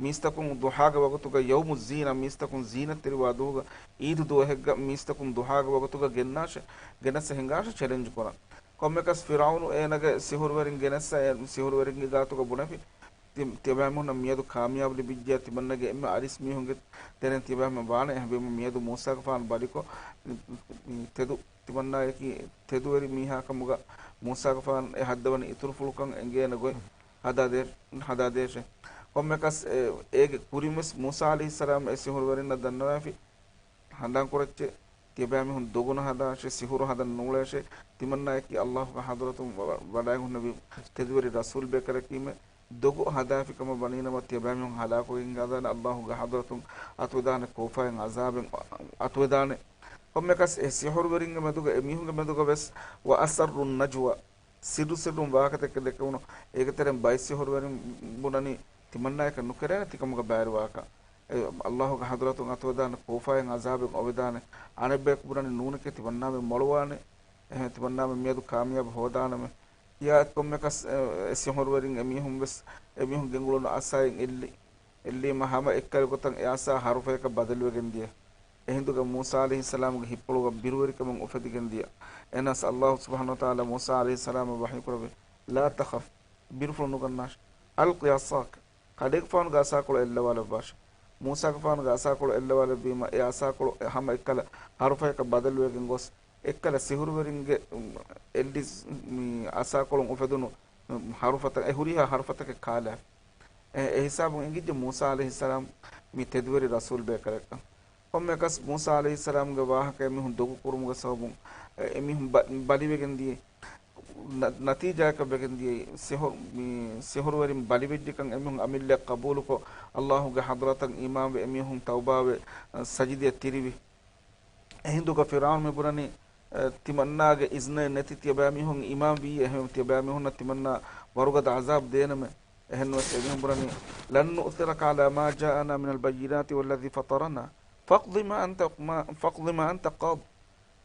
މީސްތަކުން ޟުޙާގެ ވަގުތުގަ، يَوْمُ الزِّينَة، މީސްތަކުން ޒީނަތްތެރިވާ ދުވަހުގަ، ޢީދު ދުވަހެއްގަ މީސްތަކުން ޟުޙާގެ ވަގުތުގަ ގެންނާށޭ، ގެނެއްސަ ހިނގާށޭ ޗެލެންޖް ކުރަން. ކޮންމެކަސް ފިރްޢައުނު އޭނަގެ ސިހުރުވެރިން ގެނެއްސަ، އެ ސިހުރުވެރިންގެ ގާތުގަ ބުނެފި. ތި، ތިޔަބައިމީހުންނަށް މިއަދު ކާމިޔާބު ލިބިއްޖެޔާ، ތިމަންނަގެ އެންމެ އަރިސް މީހުންގެ ތެރެއިން ތިޔަބައިމީހުން ވާނެ. އެހެންވީމަ މިއަދު މޫސާގެފާނު ބަލިކޮށް، ތެދު، ތިމަންނާއަކީ ތެދުވެރި މީހާ ކަމުގަ މޫސާގެފާނު އެ ހައްދަވަނީ އިތުރުފުޅުކަން އެނގޭނެ ގޮތް ހަދާދޭ، ހަދާދޭށޭ. ކޮންމެކަސް އެ، އޭގެ ކުރިންވެސް މޫސާ ޢަލައިހިއްސަލާމް އެ ސިހުރުވެރިންނަށް ދަންނަވާފި، ހަނދާންކުރައްޗޭ، ތިޔަބައިމީހުން ދޮގު ނުހަދާށޭ، ސިހުރު ހަދަން ނޫޅޭށޭ، ތިމަންނާއަކީ ﷲގެ ޙަޟްރަތުން ވަ-، ވަޑައިގަންނަވި ތެދުވެރި ރަސޫލް ބޭކަލަކީމެ، ދޮގު ހަދާފި ކަމަށް ވަނީނަމަ، ތިޔަބައިމީހުން ހަލާކުވެގެން ގާދާނެ، ﷲގެ ޙަޟްރަތުން އަތުވެދާނެ، ކޯފާއިން ޢަޒާބެއް އަތުވެދާނެ. ކޮންމެކަސް އެ ސިހުރުވެރިންގެ މެދުގަ، އެ މީހުންގެ މެދުގަ ވެސް، وَأَسَرُّوا النَّجْوَى، ސިއްރު ސިއްރުން ވާހަކަތަކެއް ދެއްކެވުނު. އޭގެ ތެރެއިން ބައެއް ސިހުރުވެރިން ބުނަނީ، ތިމަންނާއަކަށް ނުކެރޭނެ ތިކަމުގަ ބައިވެރިވާކަށް. އެ، ﷲގެ ޙަޟްރަތުން އަތުވެދާނެ، ކޯފާއިން ޢަޒާބެއް އޮވެދާނެ. އަނެއްބަޔަކު ބުނަނީ ނޫނެކޭ، ތިމަންނާމެން މޮޅުވާނެ. އެހެން ތިމަންނާމެން މިއަދު ކާމިޔާބު ހޯދާނަމޭ. ތިޔަ އެ ކޮންމެކަސް، އެ، އެ ސިހުރުވެރިން އެމީހުން ވެސް، އެމީހުން ގެންގުޅުނު އަސާއިން އެއްލި. އެއްލީމަ ހަމަ އެއްކަލަ ގޮތަށް އެ އަސާ ހަރުފަޔަކަށް ބަދަލުވެގެން ދިޔަ. އެހިނދުގަ މޫސާ ޢަލައިހިއްސަލާމުގެ ހިތްޕުޅުގަ ބިރުވެރިކަމުން އުފެދިގެން ދިޔަ. އެހެނަސް ﷲ ސުބްޙާނަހޫ ވަތަޢާލާ މޫސާ ޢަލައިހިއްސަލާމަށް ވަޙީކުރެއްވި، لَا تَخَفْ، ބިރުފުޅު ނުގަންނާށޭ. أَلْقِ عَصَاكَ، ކަލޭގެފާނުގެ އަސާކޮޅު އެއްލަވާލައްވާށޭ. މޫސާގެފާނުގެ އަސާކޮޅު އެއްލަވާލެއްވީމަ، އެ އަސާކޮޅު އެ ހަމަ އެއްކަލަ ހަރުފަޔަކަށް ބަދަލުވެގެން ގޮސް، އެއްކަލަ ސިހުރުވެރިންގެ، އު، އެއްލި، މި އަސާކޮޅުން އުފެދުނު، އު، ހަރުފަތައް، އެ ހުރިހާ ހަރުފަތަކެއް ކާލާފި. އެ، އެ ހިސާބުން އެނގިއްޖެ މޫސާ ޢަލައިހިއްސަލާމް މި ތެދުވެރި ރަސޫލް ބޭކަލެއްކަން. ކޮންމެއަކަސް މޫސާ ޢަލައިހިއްސަލާމްގެ ވާހަކަ އެމީހުން ދޮގު ކުރުމުގެ ސަބަބުން، އެ، އެމީހުން ބަ-، ބަލިވެގެން ދިޔަ. ނަ-، ނަތީޖާއަކަށް ވެގެން ދިޔައީ، ސިހުރު-، މި ސިހުރުވެރިން ބަލިވެއްޖެކަން އެމީހުން އަމިއްލައަށް ޤަބޫލުކޮށް، ﷲގެ ޙަޟްރަތަށް އީމާންވެ އެމީހުން ތައުބާވެ، ސަޖިދަޔަށް ތިރިވި. އެހިނދުގަ ފިރްޢައުނު މި ބުނަނީ، އެ، ތިމަންނާގެ އިޒްނެއް ނެތި ތިޔަބައިމީހުން އީމާންވީ، އެހެން ތިޔަބައިމީހުންނަށް ތިމަންނާ ވަރުގަދަ ޢަޒާބް ދޭނަމޭ. އެހެންވެސް އެމީހުން ބުނަނީ، لَن نُّؤْثِرَكَ عَلَىٰ مَا جَاءَنَا مِنَ الْبَيِّنَاتِ وَالَّذِي فَطَرَنَا فَاقْضِ مَا أَنتَ، مَا، فَاقْضِ مَا أَنتَ قَاضٍ.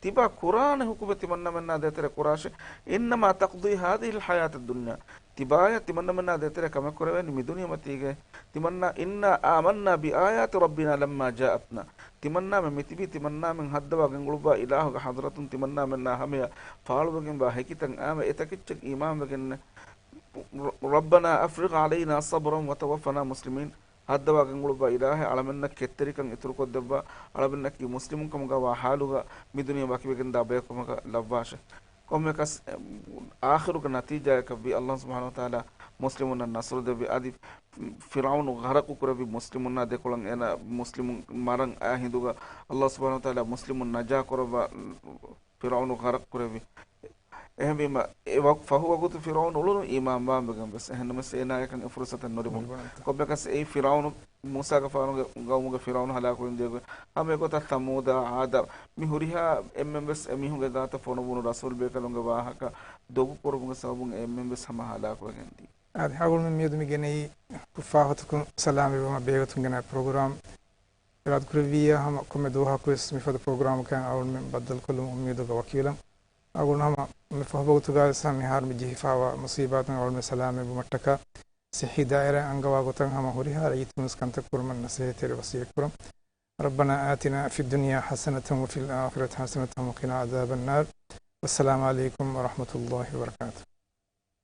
ތިބާ ކުރާނެ ޙުކުމެއް ތިމަންނަމެންނާ ދޭތެރޭ ކުރާށޭ. إِنَّمَا تَقْضِي هَٰذِهِ الْحَيَاةَ الدُّنْيَا. ތިބާޔަށް ތިމަންނަމެންނާ ދޭތެރޭ ކަމެއް ކުރެވޭނީ މި ދުނިޔެމަތީގައޭ. ތިމަންނާ، إِنَّا آمَنَّا بِآيَاتِ رَبِّنَا لَمَّا جَاءَتْنَا. ތިމަންނާމެން މިތިބީ ތިމަންނާމެން ހައްދަވާ ގެންގުޅުއްވާ އިލާހުގެ ޙަޟްރަތުން ތިމަންނާމެންނާ ހަމަޔަށް ފާޅުވެގެންވާ ހެކިތައް އައިމަ އެތަކެއްޗަށް އީމާންވެގެންނެއް. رَبَّنَا أَفْرِغْ عَلَيْنَا صَبْرًا وَتَوَفَّنَا مُسْلِمِينَ. ހައްދަވާ ގެންގުޅުއްވާ އިލާހޭ، އަޅަމެންނަށް ކެތްތެރިކަން އިތުރުކޮށްދެއްވާ، އަޅަމެންނަކީ މުސްލިމުން ކަމުގަ ވާ ޙާލުގަ މި ދުނިޔެ ވަކިވެގެންދާ ބަޔަކު ކަމަކަށް ލައްވާށޭ. ކޮންމެކަސް، އެ، އާޚިރުގެ ނަތީޖާއަކަށްވީ، ﷲ ސުބްޙާނަހޫ ވަތަޢާލާ މުސްލިމުންނަށް ނަޞްރު ދެއްވި. އަދި ފިރްޢައުނު ޣަރަޤު ކުރެއްވި މުސްލިމުންނާ ދެކޮޅަށް އޭނާ މުސްލިމުން މަރަން އައި ހިނދުގަ، ﷲ ސުބްޙާނަހޫ ވަތަޢާލާ މުސްލިމުން ނަޖާ ކުރައްވާ، ފިރްޢައުނު ޣަރަޤު ކުރެއްވި. އެހެންވީމަ، އެ ވަ-، ފަހު ވަގުތު ފިރްޢައުނު އުޅުނު އީމާންވާން ވެގެން ވެސް. އެހެންނަމަވެސް، އޭނާޔަކަށް އެ ފުރުޞަތެއް ނުލިބުނު. ނުލިބުނު. ކޮންމެކަސް، އެއީ ފިރްޢައުނު މޫސާގެފާނުގެ ގައުމުގެ ފިރްޢައުނު ހަލާކުވެގެން ދިޔަ ގޮތް. ހަމަ އެގޮތަށް ޘަމޫދާ، ޢާދާ، މި ހުރިހާ އެންމެން ވެސް އެމީހުންގެ ގާތަށް ފޮނުއްވުނު ރަސޫލް ބޭކަލުންގެ ވާހަކަ ދޮގު ކުރުމުގެ ސަބަބުން އެންމެން ވެސް ހަމަ ހަލާކުވެގެންދީ. އަދި އަޅުގަނޑުމެން މިއަދު މި ގެނައީ ކުށް ފާހަގަތަކުން ސަލާމަތްވުމަށް ބެހޭގޮތުން ގެނައި ޕްރޮގްރާމް. އިރާދަކުރެއްވިއްޔާ ހަމަ ކޮންމެ ދުވަހަކުވެސް މިފަދަ ޕްރޮގްރާމަކަށް އަޅުގަނޑުމެން ބައްދަލުކޮށްލުމުން އުއްމީދުގަ ވަކިވެލަން. އަޅުގަނޑު ހަމަ މި ފަހުބަގުތުގައި ވެސް މިހާރު މި ޖެހިފައިވާ މުސީބާތުން އަޅުގަނޑުމެން ސަލާމަތްވުމަށްޓަކާ ސިއްހީ ދާއިރާއިން އަންގަވާ ގޮތަށް ހަމަ ހުރިހާ ރައްޔިތުން ވެސް ކަންތައް ކުރުމަށް ނަސޭހަތްތެރި ވަސިއްޔަތްކުރަން. ربنا آتنا في الدنيا حسنة وفي الآخرة حسنة وقنا عذاب النار. والسلام عليكم ورحمة الله وبركاته.